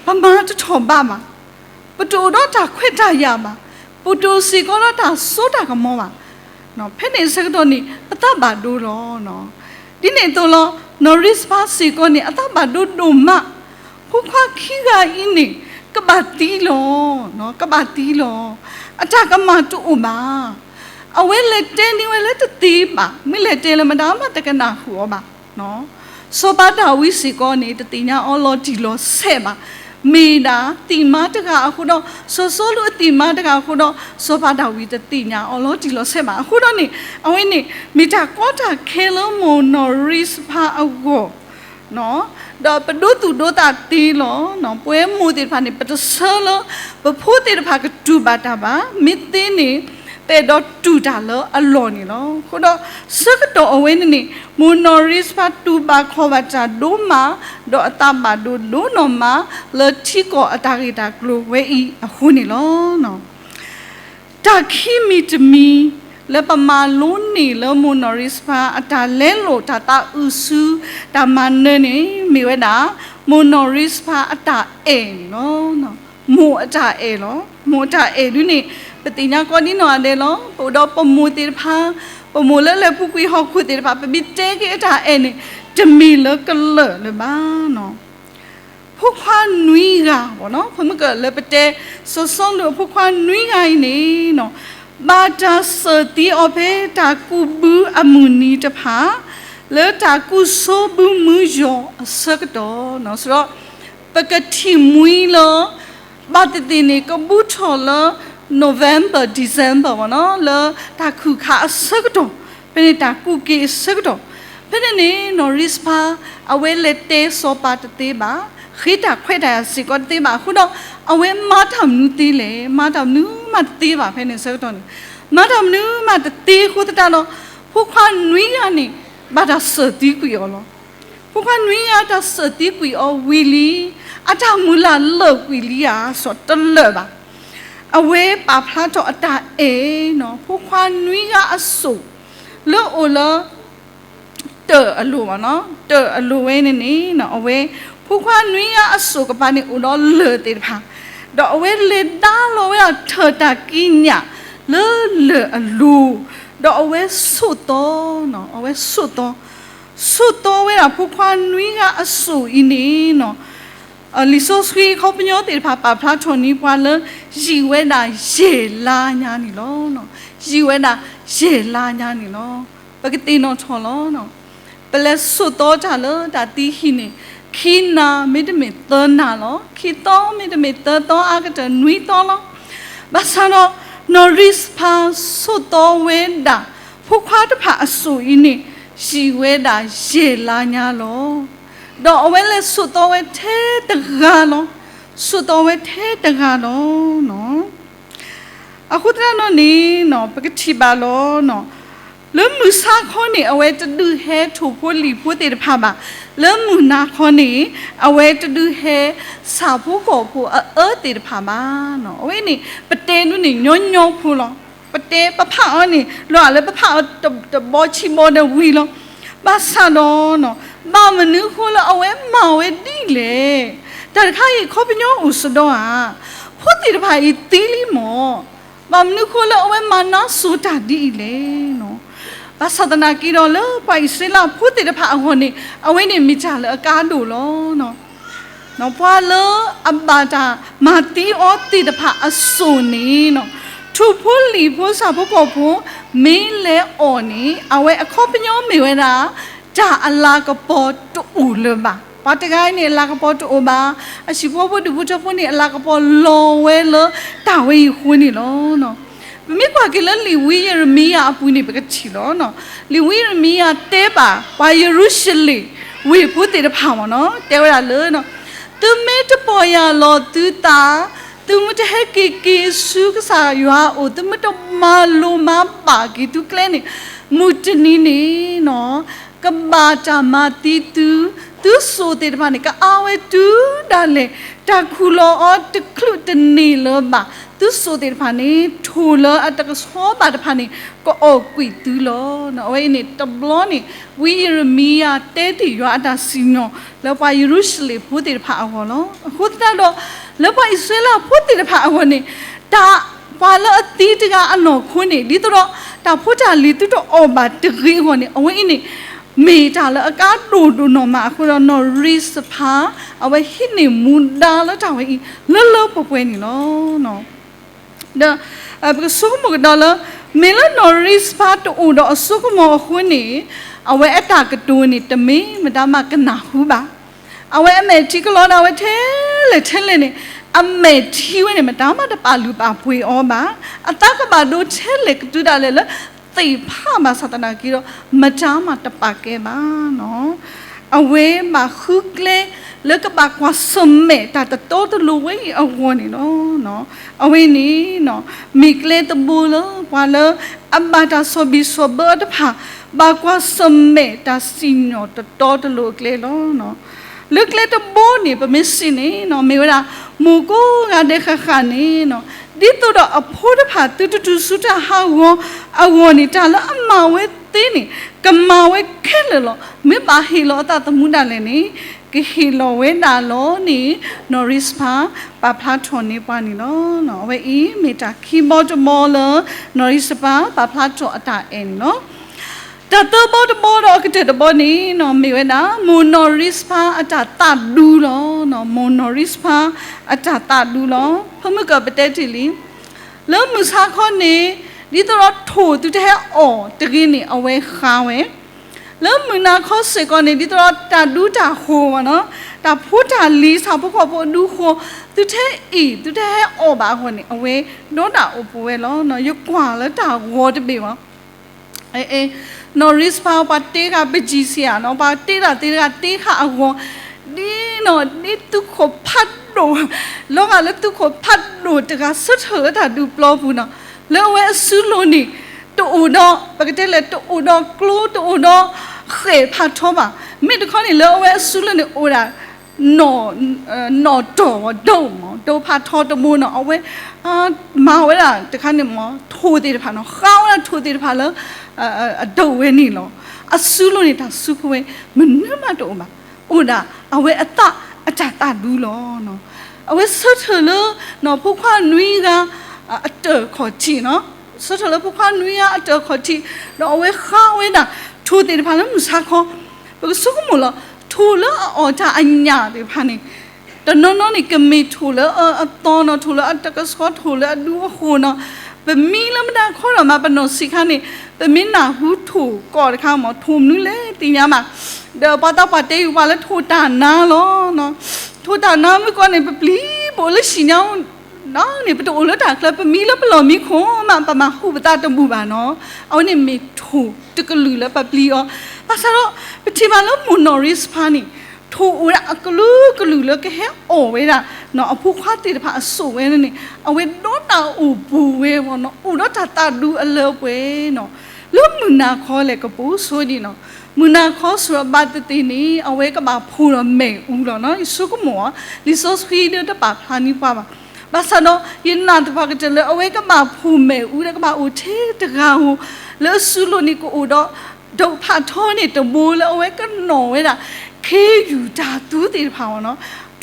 ပမၤတထီၣ်ဘးဘၣ်, ပတအိၣ်ဒီးတၢ်ခွဲးတၢ်ယာ်ဘၣ်, ပတအိၣ်စ့ၢ်ကီးဒီးတၢ်စိတၢ်ကမီၤဘၣ်. ဖဲန့ၣ်အဆၢကတီၢ်န့ၣ် အသးဘၣ်ဒိလီၤ. ဒ်န့ၣ်အသိးလီၤ နီၢ်ရံစဖါစ့ၢ်ကီးန့ၣ် အသးဘၣ်ဒိဒိၣ်မး, ဖိခွါခံဂၤအံၤန့ၣ် ကဘၣ်သံလီၤ, ကဘၣ်သံလီၤ. အတၢ်ကမၣ်တအိၣ်ဘၣ်. အဝဲလဲၤတဲန့ၢ်ဝဲလၢတသ့ဘၣ်, မ့ၢ်လဲၤတဲလၢမတၤမးတကနၣ်ဃုာ်အီၤဘၣ်. စီၤပၤဒၤဝံးစ့ၢ်ကီးန့ၣ် တသ့ၣ်ညါအီၤလီၤတံၢ်လီၤဆဲးဘၣ်. မ့ၢ်ဒၣ်သံၣ်မါတဂၤအဃိဒီး စီၤစီလူးအသံၣ်မါတဂၤအဃိဒီး စီၤပၤဒၤဝံးတသ့ၣ်ညါအီၤလီၤတံၢ်လီၤဆဲးဘၣ်. အဃိဒီးန့ၣ် အဝဲန့ၣ် မ့ၢ်တၢ်ကီတၢ်ခဲလၢမိၢ်နီၢ်ရံစဖါအဂီၢ် ဒီးပဒိသူၣ်ဒိသးသ့လီၤ. ပဝဲမိၢ်သ့ၣ်တဖၣ်န့ၣ် ပတဆၢလၢ ပဖိသ့ၣ်တဖၣ်ကတူၢ်ဘၣ်တၢ်ဘၣ်. မ့ၢ်သ့န့ၣ် ပအဲၣ်ဒိးတူၢ်တၢ်လၢအလီၢ်န့ၣ်လီၤ. အဃိဒီး ဆၢကတီၢ်အဝဲန့ၣ်န့ၣ် မိၢ်နီၢ်ရံစဖါတူၢ်ဘၣ်ခီၣ်ဘၣ်တၢ်ဒိၣ်မး, ဒီးအသးဘၣ်ဒိဒိၣ်နီၢ်မး လၢထံကီၢ်အတၢ်ဂ့ၢ်တၢ်ကျိၤဝဲအံၤအဃိန့ၣ်လီၤ. တၢ်ခံမံၤတမံၤ လၢပမၤလိန့ၢ်လၢမိၢ်နီၢ်ရံစဖါအတၢ်လဲလိာ် တၢ်သးအုးဆူ တၢ်မၤနၢၤန့ၣ် မ့ၢ်ဝဲဒၣ် မိၢ်နီၢ်ရံစဖါအတၢ်အဲၣ်န့ၣ်လီၤ. မိၢ်အတၢ်အဲၣ်လီၤ. မိၢ်အတၢ်အဲၣ်ဒုန့ၣ် ပသ့ၣ်ညါကီးဒ်နီၢ်ဂၤဒဲးလီၤ. ပအိၣ်ဒီးပမိၢ်သ့ၣ်တဖၣ်, ပမိၢ်လၢလဲၤပူၤကွံာ်ဟီၣ်ခိၣ်သ့ၣ်တဖၣ် ပမ့ၢ်တဲက့ၤအတၢ်အဲၣ်န့ၣ် တမ့ၢ်လၢကလၢာ်လၢၤဘၣ်နီၤ. ဖိခွါနွံဂၤဘၣ်နီၤ, ဖဲမုၢ်ကလၢပတဲ စီၤစီလူးအဖိခွါနွံဂၤအံၤန့ၣ်နီၤ, ဘၣ်တၢ်စၢၢ်သံအီၤဖဲတၢ်ကူးဘုအမုၢ်နံၤတဖၣ်, လၢတၢ်ကူၣ်ဆိဘုမုယီၤအဆၢကတီၢ်နီၤ, စးဒီး ပကထံၣ်မှံလၢ ဘၣ်သ့ၣ်သ့ၣ်န့ၣ် ကဘူးထီၣ်လၢ November December ဘၣ်နီၤ, လၢတၢ်ခုၣ်ခးအဆၢကတီၢ်, ဖဲန့ၣ်တၢ်ကူၣ်က့ၤအဆၢကတီၢ်, ဖဲန့ၣ်န့ၣ်နီၤ ရံစဖါ အဝဲလဲၤတဲစီၤပၤတသ့ဘၣ်, ဃ့တၢ်ခွဲးတၢ်ယာ်စ့ၢ်ကီးတသ့ဘၣ်အဃိဒီး အဝဲမၤတၢ်မနုၤသ့လဲၣ်, မၤတၢ်မနုၤမးတသ့ဘၣ် ဖဲန့ၣ်ဆၢကတီၢ်န့ၣ်, မၤတၢ်မနုၤမးတသ့အဃိသတးဒီး ဖိခွါနွံဂၤန့ၣ် ဘၣ်တၢ်စၢၢ်သံကွံာ်အီၤလီၤ. ဖိခွါနွံဂၤတၢ်စၢၢ်သံကွံာ်အီၤဝံၤလံ, အတၢ်မုၢ်လၢ်လၢာ်ကွံာ်လံဧါ စီၤတလၢာ်ဘၣ်. အဝဲပာ်ဖျါထီၣ်အတၢ်အဲၣ်နီၤ ဖိခွါနွံဂၤအစိၣ် လၢအိၣ်လၢ တၢၢ်အလိၤဘၣ်နီၤ, တၢၢ်အလိၤဝဲန့ၣ်န့ၣ် အဝဲ ဖိခွါနွံဂၤအစိၣ်ကပၤန့ၣ် အိၣ်ဒီးလၢၢ်သ့ၣ်တဖၣ်, ဒီးအဝဲလဲၤဒါလီၤဝဲဒၣ်ထၢၣ်တၢ်ကံးညာ်လၢလၢၢ်အလိၤ, ဒီးအဝဲဆိးသီ, အဝဲဆိးသီ, ဆိးသီဝဲဒၣ်ဖိခွါနွံဂၤအစိၣ်အံၤန့ၣ်နီၤ လံာ်စီဆှံအခီပညီသ့ၣ်တဖၣ် ပာ်ဖျါထီၣ်န့ၢ်ပှၤလၢ ယံာ်ဝဲဒၣ်ယဲၢ်လါညါန့ၣ်လီၤ. ယံာ်ဝဲဒၣ်ယဲၢ်လါညါန့ၣ်လီၤ. ပကသ့ၣ်နီၣ်ထီၣ်လီၤ. ပလဲၤဆိးသီတၢ်လၢတၢ်သံဟံးန့ၣ် ခံနၤ မ့တမ့ၢ်သၢနၤလီၤ. ခံသီ မ့တမ့ၢ်သၢသီ အါကတၢၢ်နွံသီလီၤ. ဘၣ်ဆၣ်ဒီး နီၢ်ရံစဖါဆိးသီဝဲဒၣ် ဖိခွါတဖၣ်အစိၣ်အံၤန့ၣ် ယံာ်ဝဲဒၣ်ယဲၢ်လါညါလီၤ. ဒီးအဝဲလဲၤဆိးသီဝဲထဲတဂၤလီၤ. ဆိးသီဝဲထဲတဂၤလီၤ. အဃိသတးဒီးန့ၣ် ပကထံၣ်ဘၣ်လီၤ. လၢမုၢ်ဆါခီန့ၣ် အဝဲတဒုးဟဲထိၣ်ဖိလံၣ်ဖိသ့ၣ်တဖၣ်ဘၣ်. လၢမုၢ်နၤခီန့ၣ် အဝဲတဒုးဟဲဆၣ်ဖိကီၢ်ဖိအအၢသ့ၣ်တဖၣ်ဘၣ်. အဝဲန့ၣ် ပတဲဒုးန့ၣ် ညီညီဖိလီၤ. ပတဲပဖးအီၤန့ၣ် လီၤလၢပဖးအီၤတဘီဆံးဘီဒီးဝံၤလီၤ. ဘၣ်ဆၣ်ဒီး ဘၣ်မနုၤအဃိလၢအဝဲမၤဝဲဒ်လဲၣ်. တၢ်တခါအံၤ ခီပညီအိၣ်စ့ၢ်ကီးဧါ. ဖိသ့ၣ်တဖၣ်အံၤသံလံမၢ်. ဘၣ်မနုၤအဃိလၢအဝဲမၤနါစိၤတၢ်ဒ်အံၤလဲၣ်. ဘၣ်ဆၣ်သနာ်က့ဒီး လၢပှၤအံၣ်စရ့လးဖိသ့ၣ်တဖၣ်အဂီၢ်န့ၣ် အဝဲန့ၣ်မ့ၢ်တၢ်လၢအကါဒိၣ်လီၤ. ပှၤလၢအဘၣ်တၢ်မၤသံအီၤသ့ၣ်တဖၣ်အစိၣ်န့ၣ် ထိၣ်ဖိလံၣ်ဖိဆၣ်ဖိကီၢ်ဖိ မ့ၢ်လဲၤအီၣ်န့ၣ် အဝဲအခီပညီမ့ၢ်ဝဲဒၣ် တၢ်အလၤကပီၤတအိၣ်လၢၤဘၣ်. ပှၤတဂၤန့ၣ် အလၤကပီၤတအိၣ်ဘၣ်. အဟံၣ်ဖိဃီဖိဒူၣ်ဖိထၢဖိန့ၣ် အလၤကပီၤလီၤဝဲလၢတၢ်ဝဲအံၤအဃိန့ၣ်လီၤ. ပမ့ၢ်ကွၢ်က့ၤလၢလံာ်ဝံယံးရမံယၤအပူၤန့ၣ် ပကထံၣ်လီၤ. လံာ်ဝံယံးရမံယၤတဲဘၣ် ပှၤယရူၤၡလ့ၣ်ဝ့ၢ်ဖိသ့ၣ်တဖၣ်မၢ်နီၤ တဲဝဲဒၣ်လၢ သုမ့ၢ်တပီၢ်ယၢ်လီၤသုသး, သုမ့ၢ်တဟဲက့ၤက့ၤဆူကစၢ်ယွၤအအိၣ်, သုမ့ၢ်တမၤလိၤမၤဘၣ်က့ၤသုကျဲန့ၣ်, မုၢ်တနံၤန့ၣ် ကဘၣ်တၢ်မၤသံသု, သုစိၣ်သ့ၣ်တဖၣ်န့ၣ် ကအါဝဲတုၤဒၣ်လဲာ်, တၢ်ခူၣ်လီၤအီၤတချုးတန့ၢ်လၢၤဘၣ်, သုစိၣ်သ့ၣ်တဖၣ်န့ၣ် ထိၣ်လၢအတကဆှီဘၣ်တဖၣ်န့ၣ် ကအီၣ်ကွံာ်သုလီၤ. အဝဲအံၤန့ၣ် တဘျီန့ၣ် ဝံယံးရမံယၤတဲတ့ၢ်ယွၤအတၢ်စံၣ်ညီၣ် လၢပှၤယရူၤၡလ့ၣ်ဖိသ့ၣ်တဖၣ်အဂီၢ်လီၤ. အဃိသတးဒီး လၢပှၤအံၣ်စရ့လးဖိသ့ၣ်တဖၣ်အဂီၢ်န့ၣ် တၢ်ပှၤလၢအသံတဂၤအနီၢ်ခိန့ၣ် ဒ်သိးဒီး တၢ်ဖိတၢ်လံၤသုတအီၣ်ဘၣ်တဂ့ၤအဂီၢ်န့ၣ် အဝဲအံၤန့ၣ် မ့ၢ်တၢ်လၢအကါဒိၣ်ဒိၣ်နီၢ်မးအဃိဒီး နီၢ်ရံစဖါ အဝဲဟံးန့ၢ်မူဒါလၢတၢ်ဝဲအံၤ လၢလၢပှဲၤပှဲၤန့ၣ်လီၤ. ဒီး ပကဆိကမိၣ်ကဒီးလၢ မ့ၢ်လၢနီၢ်ရံစဖါတအိၣ်ဒီးအစိကမီၤအဃိန့ၣ် အဝဲအတၢ်ကတိၤန့ၣ် တမ့ၢ်မတၤမးကနၢ်ဟူဘၣ်. အဝဲအမဲာ်ထံကလီဒၣ်ဝဲထဲလဲၣ်ထဲလဲၣ်န့ၣ် အမဲာ်ထံဝဲန့ၣ် မတၤမးတပာ်လုၢ်ပာ်ပှ့ၤအီၤဘၣ်. အသးကဘၣ်ဒိထဲလဲၣ်ကတုၤဒၣ်လဲာ်လၢ သ့ၣ်ဖးဘၣ်ဆၣ်သနာ်က့ဒီး မတၤမးတပာ်ကဲဘၣ်နီၤ. အဝဲဘၣ်ဃုကျဲလၢကဘၣ်ကွၢ်ဆၢၣ်မဲာ်တၢ်တတီတလိၤဝဲအံၤအဂီၢ်န့ၣ်လီၤ. အဝဲန့ၣ် မ့ၢ်ကျဲတဘိလၢပှၤလၢအဘၣ်တၢ်ဆီၣ်ဘံၣ်ဆီၣ်ဘၢအီၤတဖၣ် ဘၣ်ကွၢ်ဆၢၣ်မဲာ်တၢ်စံၣ်ညီၣ်တတီတလိၤအကျဲလီၤ. လၢကျဲတဘိန့ၣ် ပမ့ၢ်စံးန့ၣ် မ့ၢ်ဝဲဒၣ် မိၢ်ကိးဂၤဒဲးဃၣ်ဃၣ်န့ၣ် ဒ်သိးဒီးအဖိတဖၣ်သုတတုၤဆူတၢ်ဟးဂီၤအဂီၢ်န့ၣ် တၢ်လၢအမၤဝဲသ့န့ၣ် ကမၤဝဲခဲလၢာ်လီၤ. မ့ၢ်ဘၣ်ဟ့ၣ်လီၤအသးသမူဒၣ်လဲာ်န့ၣ် ကဟ့ၣ်လီၤဝဲဒၣ်လီၤန့ၣ် နီၢ်ရံစဖါပာ်ဖျါထီၣ်န့ၢ်ပှၤန့ၣ်လီၤ. အဝဲအံၤမ့ၢ်တၢ်ခံဘီတဘီလၢ နီၢ်ရံစဖါပာ်ဖျါထီၣ်အတၢ်အဲၣ်န့ၣ်လီၤ. တၢ်သၢဘီတဘီဒီးအကတၢၢ်တဘီန့ၣ် မ့ၢ်ဝဲဒၣ် မိၢ်နီၢ်ရံစဖါအတၢ်သးဒူလီၤ. မိၢ်နီၢ်ရံစဖါအတၢ်သးဒူလီၤ. ဖဲမုၢ်ကပတဲတ့ၢ်လံ လၢမုၢ်ဆါခီန့ၣ် ဒ်သိးဒီးထိၣ်သုတဟဲအီၣ်တဂ့ၤန့ၣ် အဝဲဃါဝဲ လၢမုၢ်နၤခီစ့ၢ်ကီးန့ၣ် ဒ်သိးဒီးတၢ်ဒူတၢ်ဃိၤမ့ၢ်နီၤ, တၢ်ဖိတၢ်လံၤ ဆၣ်ဖိကီၢ်ဖိအဒူအဃိ သုတဟဲအ့ၣ် သုတဟဲအီၣ်ဘၣ်အဂီၢ်န့ၣ် အဝဲဒီးတၢ်အိၣ်ပူၤဝဲလီၤ. ယကွၢ်လၢတၢ်ဂီၤတဘ့ၣ်မ့ၢ် နီၢ်ရံစဖါ ပှၤတ့ဃာ်ပကံစံယါနီၤ, ပှၤတ့တၢ်သ့တဂၤတ့ဃာ်အဂီၤ, ဒ်နီၤ ဒ်သုးခိၣ်ဖးဒိၣ်, လီၤဂာ်လၢသုးခိၣ်ဖးဒိၣ်တဂၤ ဆၢထၢၣ်လၢတၢ်ဒူပျီပူၤနီၤ, လၢအဝဲအစုလိၤန့ၣ် တအိၣ်ဒီး ပကတဲလဲၣ် တအိၣ်ဒီးကျိ တအိၣ်ဒီးဃဲၣ်ဖးထီဘၣ်. မ့ၢ်တခီန့ၣ် လၢအဝဲအစုလိၤန့ၣ် အိၣ်ဒၣ် နီၢ်တီၢ် ဒိၣ်မး ဒိၣ်ဖးထီတဘိနီၤ, အဝဲ မၤဝဲဒၣ်တခါန့ၣ်မ့ၢ် ထိၣ်သ့ၣ်တဖၣ်နီၤ, ဃါဝဲဒၣ်ထိၣ်သ့ၣ်တဖၣ်လၢ အဒိၣ်ဝဲန့ၣ်လီၤ. အစုလိၤန့ၣ် တၢ်စုကဝဲၤ မနုၤမးတအိၣ်ဘၣ်, အိၣ်ဒၣ်အဝဲအသး အတၢ်သးဒူလီၤ. အဝဲဆၢထၢၣ်လၢ နီၢ်ဖိခွါနွံဂၤ အတၢၢ်ခီၣ်ထံးနီၤ, ဆၢထၢၣ်လၢဖိခွါနွံဂၤအတၢၢ်ခီၣ်ထံး, ဒီးအဝဲဃါဝဲဒၣ် ထိၣ်သ့ၣ်တဖၣ်လၢမုၢ်ဆါခီ, ပကဆိကမိၣ်လီၤ, ထိၣ်လၢအအီၣ်တၢ်အညၣ်သ့ၣ်တဖၣ်န့ၣ် တနီၤနီၤန့ၣ် ကမ့ၢ်ထိၣ်လၢအသီနီၤ, ထိၣ်လၢအတကဆှီ, ထိၣ်လၢအဒူအဃိနီၤ, ပမံလၢမတၤခီဒီးမး ပနီၢ်ဆံးခါန့ၣ် ပမ့ၢ်နၢ်ဟူထိၣ်ကီၢ်တခါမ့ၢ် ထိၣ်မနုၤလဲၣ်သ့ၣ်ညါဘၣ်, ဒီးပှၤသးပှၢ်တဲအံၤပှၤလၢထိၣ်တၢ်နါလီၤ. ထိၣ်တၢ်နါမုၢ်ကီၢ်န့ၣ် ပပျံၤပအိၣ်လၢဟံၣ်ညါ ဒီးန့ၣ် ပတအိၣ်လၢတၢ်ချၢ ပမံလၢပလီၢ်မံခိၣ်မး ပမၤဟူးပသးတဘူၣ်ဘၣ်နီၤ, အဝဲန့ၣ်မ့ၢ်ထိၣ်တကလုာ်လၢပပျံၤအီၤ, ဘၣ်ဆၣ်ဒီး ပထံၣ်ဘၣ်လၢမိၢ်နီၢ်ရံစဖါန့ၣ် ထိၣ်အိၣ်ဒၣ်အကလုာ်ကလုာ်လၢကဟဲအီၣ်ဝဲဒၣ် အဖိခွါသ့ၣ်တဖၣ်အစိၣ်ဝဲန့ၣ် အဝဲဒီးတၢ်အိၣ်ပူၤဝဲနီၤ, အိၣ်ဒီးတၢ်သးဒူအလၢအပှဲၤနီၤ, လၢမုၢ်နၤခီလဲၣ်ကပိၤဆိဒံးနီၤ, မုၢ်နၤခီဆိဘၣ်သ့ၣ်သ့ၣ်န့ၣ် အဝဲကဘၣ်ဖှူဒီးမ့ၣ်အူလီၤနီၤ, ယဆိကမိၣ်အီၤ လံာ်စီဆှံဒၢတပာ်ဖျါန့ၢ်ပှၤဘၣ်, ဘၣ်ဆၣ်ဒီး ယနာ်သပှၢ်ကတၢၢ်လၢအဝဲကဘၣ်ဖှူမ့ၣ်အူဒီးကဘၣ်အိၣ်ထဲတဂၤဧိၤ, လၢအစုလိၤန့ၣ်ကအိၣ်ဒီး ဒိၣ်ဖးထီန့ၣ်တဘိလၢအဝဲကနီၣ်ဝဲဒၣ် ခ့ယူၢ်တၢ်သူသ့ၣ်တဖၣ်အီၤနီၤ,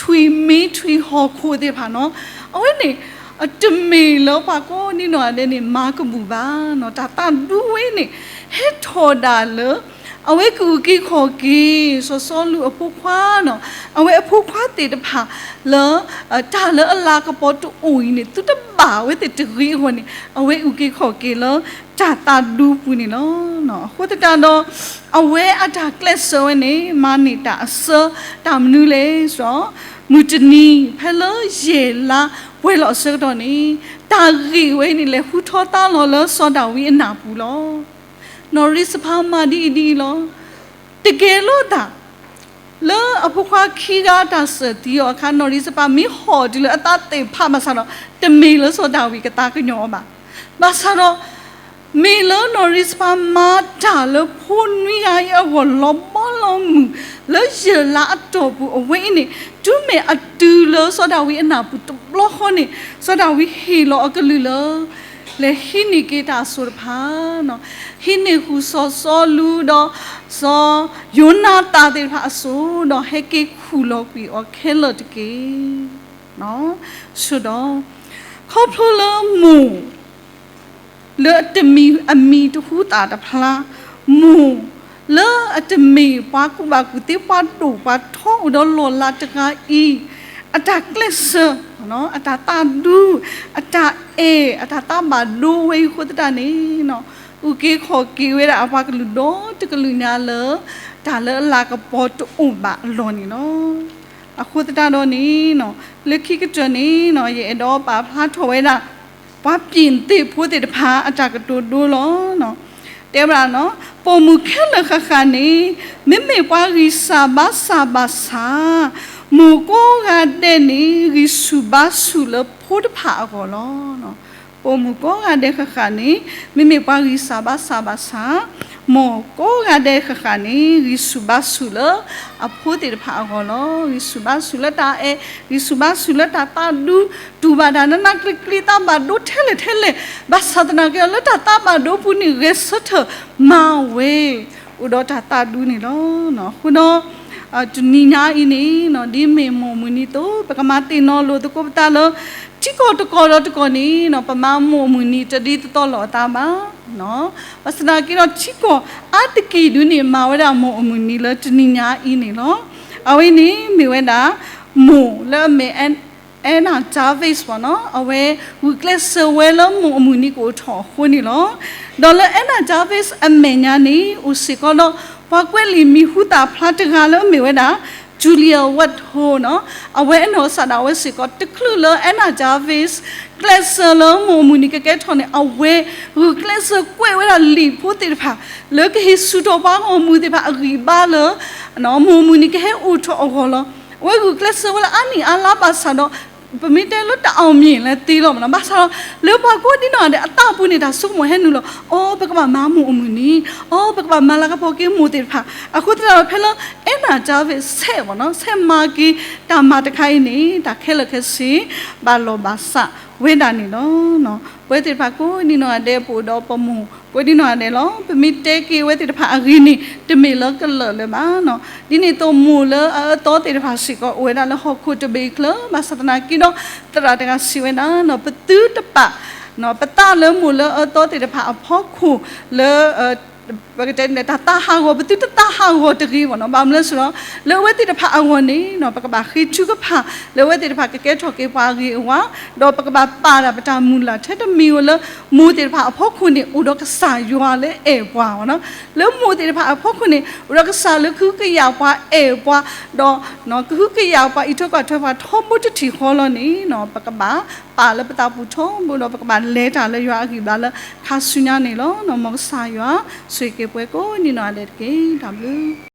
ထွံၣ်မ့ထွံၣ်ဟီၣ်ခိၣ်သ့ၣ်တဖၣ်နီၤ, အဝဲန့ၣ် တမ့ၢ်လၢပှၤကိးဒံနီၢ်ဂၤဒဲးန့ၣ် မၤကဘူၣ်ဘၣ်နီၤ, တၢ်သးဒူဝဲန့ၣ် ဟဲထီၣ်ဒၣ်လၢ အဝဲကအုၣ်က့ၤခီၣ်က့ၤ စီၤစီလူးအဖိခွါနီၤ, အဝဲအဖိခွါသ့ၣ်တဖၣ်လၢ တၢ်လၢအလၤကပီၤတအိၣ်အံၤန့ၣ် သုတဘၣ်ဝဲသ့ၣ်တဂ့ၤအဂီၢ်န့ၣ် အဝဲအုၣ်က့ၤခီၣ်က့ၤလၢတၢ်သးဒူပူၤန့ၣ်လီၤ. အဃိသတးဒီး အဝဲအတၢ်ကျဲးစၢးဝဲန့ၣ် မၤန့ၢ်တၢ်အစၢ တၢ်မနုၤလဲၣ်စီၤ, မုၢ်တနံၤ ဖဲလၢယဲၢ်လါပှဲၤလီၤအဆၢကတီၢ်န့ၣ် တၢ်ဂ့ၢ်ဝဲန့ၣ် လဲၤဟူထီၣ်သါလီၤလၢစီၤဒၤဝံးအနၢ်ပူၤလီၤ. နီၢ်ရံစဖါမၤဒ်အံၤဒ်အံၤလီၤ. တကဲလိာ်သး လၢအဖိခွါခံဂၤတၢ်စၢၢ်သံအီၤအခါ နီၢ်ရံစဖါမ့ၢ်ဟီၣ်တုၤလၢအသးသ့ၣ်ဖးဘၣ်ဆၣ်ဒီး တမ့ၢ်လၢစီၤဒၤဝံးကသးကညီၤအီၤဘၣ်. ဘၣ်ဆၣ်ဒီး မ့ၢ်လၢနီၢ်ရံစဖါမၤတၢ်လၢဖိနွံဂၤအံၤအဂီၢ် လီၤဘီလီၤမုၢ် လၢယဲၢ်လါအတီၢ်ပူၤ အဝဲအံၤန့ၣ် တုၤမ့ၢ်အတုၤလၢစီၤဒၤဝံးအနၢ်ပူၤတဘျီဃီန့ၣ် စီၤဒၤဝံးဟ့ၣ်လီၤအကလုၢ်လၢ လဲၤဟံးန့ၢ်က့ၤတၢ်အစိၤတဖၣ်နီၤ, ဟံးန့ၢ်ဃုာ်စီၤစီလူးဒီး စီၤယိၤနၤသၣ်သ့ၣ်တဖၣ်အစိၤ ဒီးဟဲက့ၤခူၣ်လီၤကွံာ်အီၤခဲလၢာ်တက့ၢ်. ဆိဒီး ခီဖျိလၢမိၢ် လၢအတမ့ၢ်အမံၤတဟူသၣ်တဖျါ, မိၢ်လၢအတမ့ၢ်ပှၤကူၣ်ဘၣ်ကူၣ်သ့ ပှၤဒိၣ်ပှၤထီအိၣ်ဒီးလီၢ်လၤတဂၤအံၤ, အတၢ်ကျဲးစၢး, အတၢ်သးဒူ, အတၢ်အဲၣ်, အတၢ်သးဘၣ်ဒိဝဲအံၤအဃိသတးန့ၣ်, အုၣ်က့ၤခီၣ်က့ၤဝဲဒၣ်အပှၤကလုာ်ဒီတကလုာ်ညါလၢ တၢ်လၢအလၤကပီၤတအိၣ်ဘၣ်အလီၢ်န့ၣ်လီၤ. အဃိသတးဒီးန့ၣ် လၢခံကတၢၢ်န့ၣ် ယအဲၣ်ဒိးပာ်ဖျါထီၣ်ဝဲဒၣ် ပှၤပျ့ၤသ့ၣ်ဖိသ့ၣ်တဖၣ်အတၢ်ကတိၤဒိလီၤ. တဲဝဲဒၣ်, ပိာ်မုၣ်ခဲလၢာ်ဃၣ်ဃၣ်န့ၣ် မ့မ့ၢ်ပှၤဂံၢ်စၢ်ဘါစၢ်ဘၣ်ဆၣ်, မိၢ်ကိးဂၤဒဲးန့ၣ် ဂံၢ်ဆူၣ်ဘါဆူၣ်လၢဖိတဖၣ်အဂီၢ်လီၤ. ပိာ်မုၣ်ကိးဂၤဒဲးဃၣ်ဃၣ်န့ၣ် မ့မ့ၢ်ပှၤဂံၢ်စၢ်ဘါစၢ်ဘၣ်ဆၣ်, မိၢ်ကိးဂၤဒဲးဃၣ်ဃၣ်န့ၣ် ဂံၢ်ဆူၣ်ဘါဆူၣ်လၢအဖိသ့ၣ်တဖၣ်အဂီၢ်လီၤ. ဂံၢ်ဆူၣ်ဘါဆူၣ်လၢတၢ်အဲၣ်, ဂံၢ်ဆူၣ်ဘါဆူၣ်လၢတၢ်သးဒူ, တူၢ်ဘၣ်တၢ်နးနးကျံးကျံး သးဘၣ်ဒိထဲလဲၣ်ထဲလဲၣ်, ဘၣ်ဆၣ်သနာ်က့ လၢတၢ်သးဘၣ်ဒိပူၤန့ၣ် ဂဲၤဆၢထၢၣ်မၤဝဲ အိၣ်ဒီးတၢ်သးဒူန့ၣ်လီၤ. အဃိဒီး တနံၤညါအံၤန့ၣ် ဒ်မ့ၢ်မိၢ်မုၢ်နံၤသိး ပကမၤသ့ၣ်နီၣ်လိာ်သကိးပသးလၢ ထံကီၢ်တကီၢ်ဒီးတကီၢ်န့ၣ် ပမၤမိၢ်အမုၢ်နံၤတဒ်သိးလိာ်အသးဘၣ်. ဘၣ်ဆၣ်သနာ်က့ဒီး ထံကီၢ်အါတက့ၢ်ဒုန့ၣ် မၤဝဲဒၣ်မိၢ်အမုၢ်နံၤလၢတနံၤညါအံၤန့ၣ်လီၤ. အဝဲန့ၣ်မ့ၢ်ဝဲဒၣ် မိၢ်လၢအမ့ၢ် Anna Jarvis ဘၣ်နီၤ, အဝဲဂုာ်ကျဲးစၢးဝဲလၢမိၢ်အမုၢ်နံၤကအိၣ်ထီၣ်အဃိန့ၣ်လီၤ. ဒီးလၢ Anna Jarvis အမဲာ်ညါန့ၣ် အိၣ်စ့ၢ်ကီးဒီး ပှၤကွဲးလံာ်မံၤဟူသၣ်ဖျါတဂၤလၢအမ့ၢ်ဝဲဒၣ် Julia Whitehall နီၤ, အဝဲအနီၢ်ကစၢ်ဒၣ်ဝဲစ့ၢ်ကီး တချုးလၢ Anna Jarvis ကျဲးစၢးလၢမိၢ်အမုၢ်နံၤကကဲထီၣ်န့ၣ် အဝဲဂုာ်ကျဲးစၢးကွဲးဝဲဒၣ်လံာ်ဖိသ့ၣ်တဖၣ် လၢကဟ့ၣ်ဆူၣ်ထီၣ်ပှၤဂီၢ်မုၢ်သ့ၣ်တဖၣ်အဂံၢ်ဘါလၢ မိၢ်အမုၢ်နံၤကဟဲအိၣ်ထီၣ်အဂီၢ်လီၤ. အဝဲဂုာ်ကျဲးစၢးဝဲလၢအါနံၣ်အါလါဘၣ်ဆၣ်ဒီး ပမ့ၢ်တဲလၢတၢ်အီၣ်မ့ၢ်လဲၤသ့လီၤမနီၤ, ဘၣ်ဆၣ်ဒီး လၢပှၤကိးဒံနီၢ်ဂၤဒဲးအသးပူၤန့ၣ် တၢ်ဆိကမိၣ်ဟဲနုာ်လီၤ, အိ ပကဘၣ်မၤမိၢ်အမုၢ်နံၤ, အိ ပကဘၣ်မၤလၤကပီၤက့ၤမိၢ်သ့ၣ်တဖၣ်, အဃိသတးဒီးဖဲလၢ Anna Jarvis ဆဲးမနီၤ, ဆဲးမၤက့ၤတၢ်မၤတခါအံၤန့ၣ် တၢ်ခဲလၢာ်ခဲဆ့ ဘၣ်လီၢ်ဘၣ်စးဝဲဒၣ်န့ၣ်လီၤ. ပဝဲသ့ၣ်တဖၣ်ကိးဒံနီၢ်ဂၤဒဲး ပအိၣ်ဒီးပမိၢ်ကိးဒံနီၢ်ဂၤဒဲးလီၤ. ပမ့ၢ်တဲက့ၤအဝဲသ့ၣ်တဖၣ်အဂ့ၢ်န့ၣ် တမ့ၢ်လၢကလၢာ်လၢၤဘၣ်နီၤ. ဒ်န့ၣ်အသိးမိၢ်လၢအအၢသီသ့ၣ်တဖၣ်စ့ၢ်ကီး အိၣ်ဝဲဒၣ်လၢဟီၣ်ခိၣ်တဘ့ၣ်အချၢ, ဘၣ်ဆၣ်သနာ်က့ဒီး သရၣ်တဂၤစံးဝဲဒၣ်နီၤ, ပသုတပာ် ပသးလၢမိၢ်လၢအအၢသီသ့ၣ်တဖၣ်အဖီခိၣ်လၢ ပကတဲန့ၣ် တၢ်သးဟးဂီၤ ပသုတသးဟးဂီၤတဂ့ၤမနီၤ. ဘၣ်မနုၤလဲၣ်ဆိုဒီး လၢအဝဲသ့ၣ်တဖၣ်အဂီၢ်န့ၣ်နီၤ ပကဘၣ်ဃ့ထုကဖၣ်လၢအဝဲသ့ၣ်တဖၣ်ကကဲထီၣ်က့ၤပှၤအဂ့ၤအဝါ, ဒီးပကဘၣ်ပာ်တၢ်ပတၢ်မုၢ်လၢ်ထဲတမံၤဧိၤလၢ မိၢ်သ့ၣ်တဖၣ်အဖီခိၣ်န့ၣ် အိၣ်ဒီးကစၢ်ယွၤလၢအဲၣ်ပှၤမနီၤ. လၢမိၢ်သ့ၣ်တဖၣ်အဖီခိၣ်န့ၣ် အိၣ်ဒီးကစၢ်လၢကဟုကယာ်ပှၤအဲၣ်ပှၤ, ဒီးကဟုကယာ်ပှၤအံးထွဲကွၢ်ထွဲပှၤထီဘိတထံၣ်ဃီလီၤန့ၣ်နီၤ ပကဘၣ်ပာ်လၢပသးပူၤထီဘိဒီး ပကဘၣ်လဲၤတၢ်လၢယွၤအဂံၢ်ဘါလၢခါဆူညါန့ၣ်လီၤ. မ်ကစၢ်ယွၤဆိၣ်ဂ့ၤက့ၤပှၤကိးဒံနီၢ်ဂၤဒဲးတက့ၢ်. တၢ်ဘျုး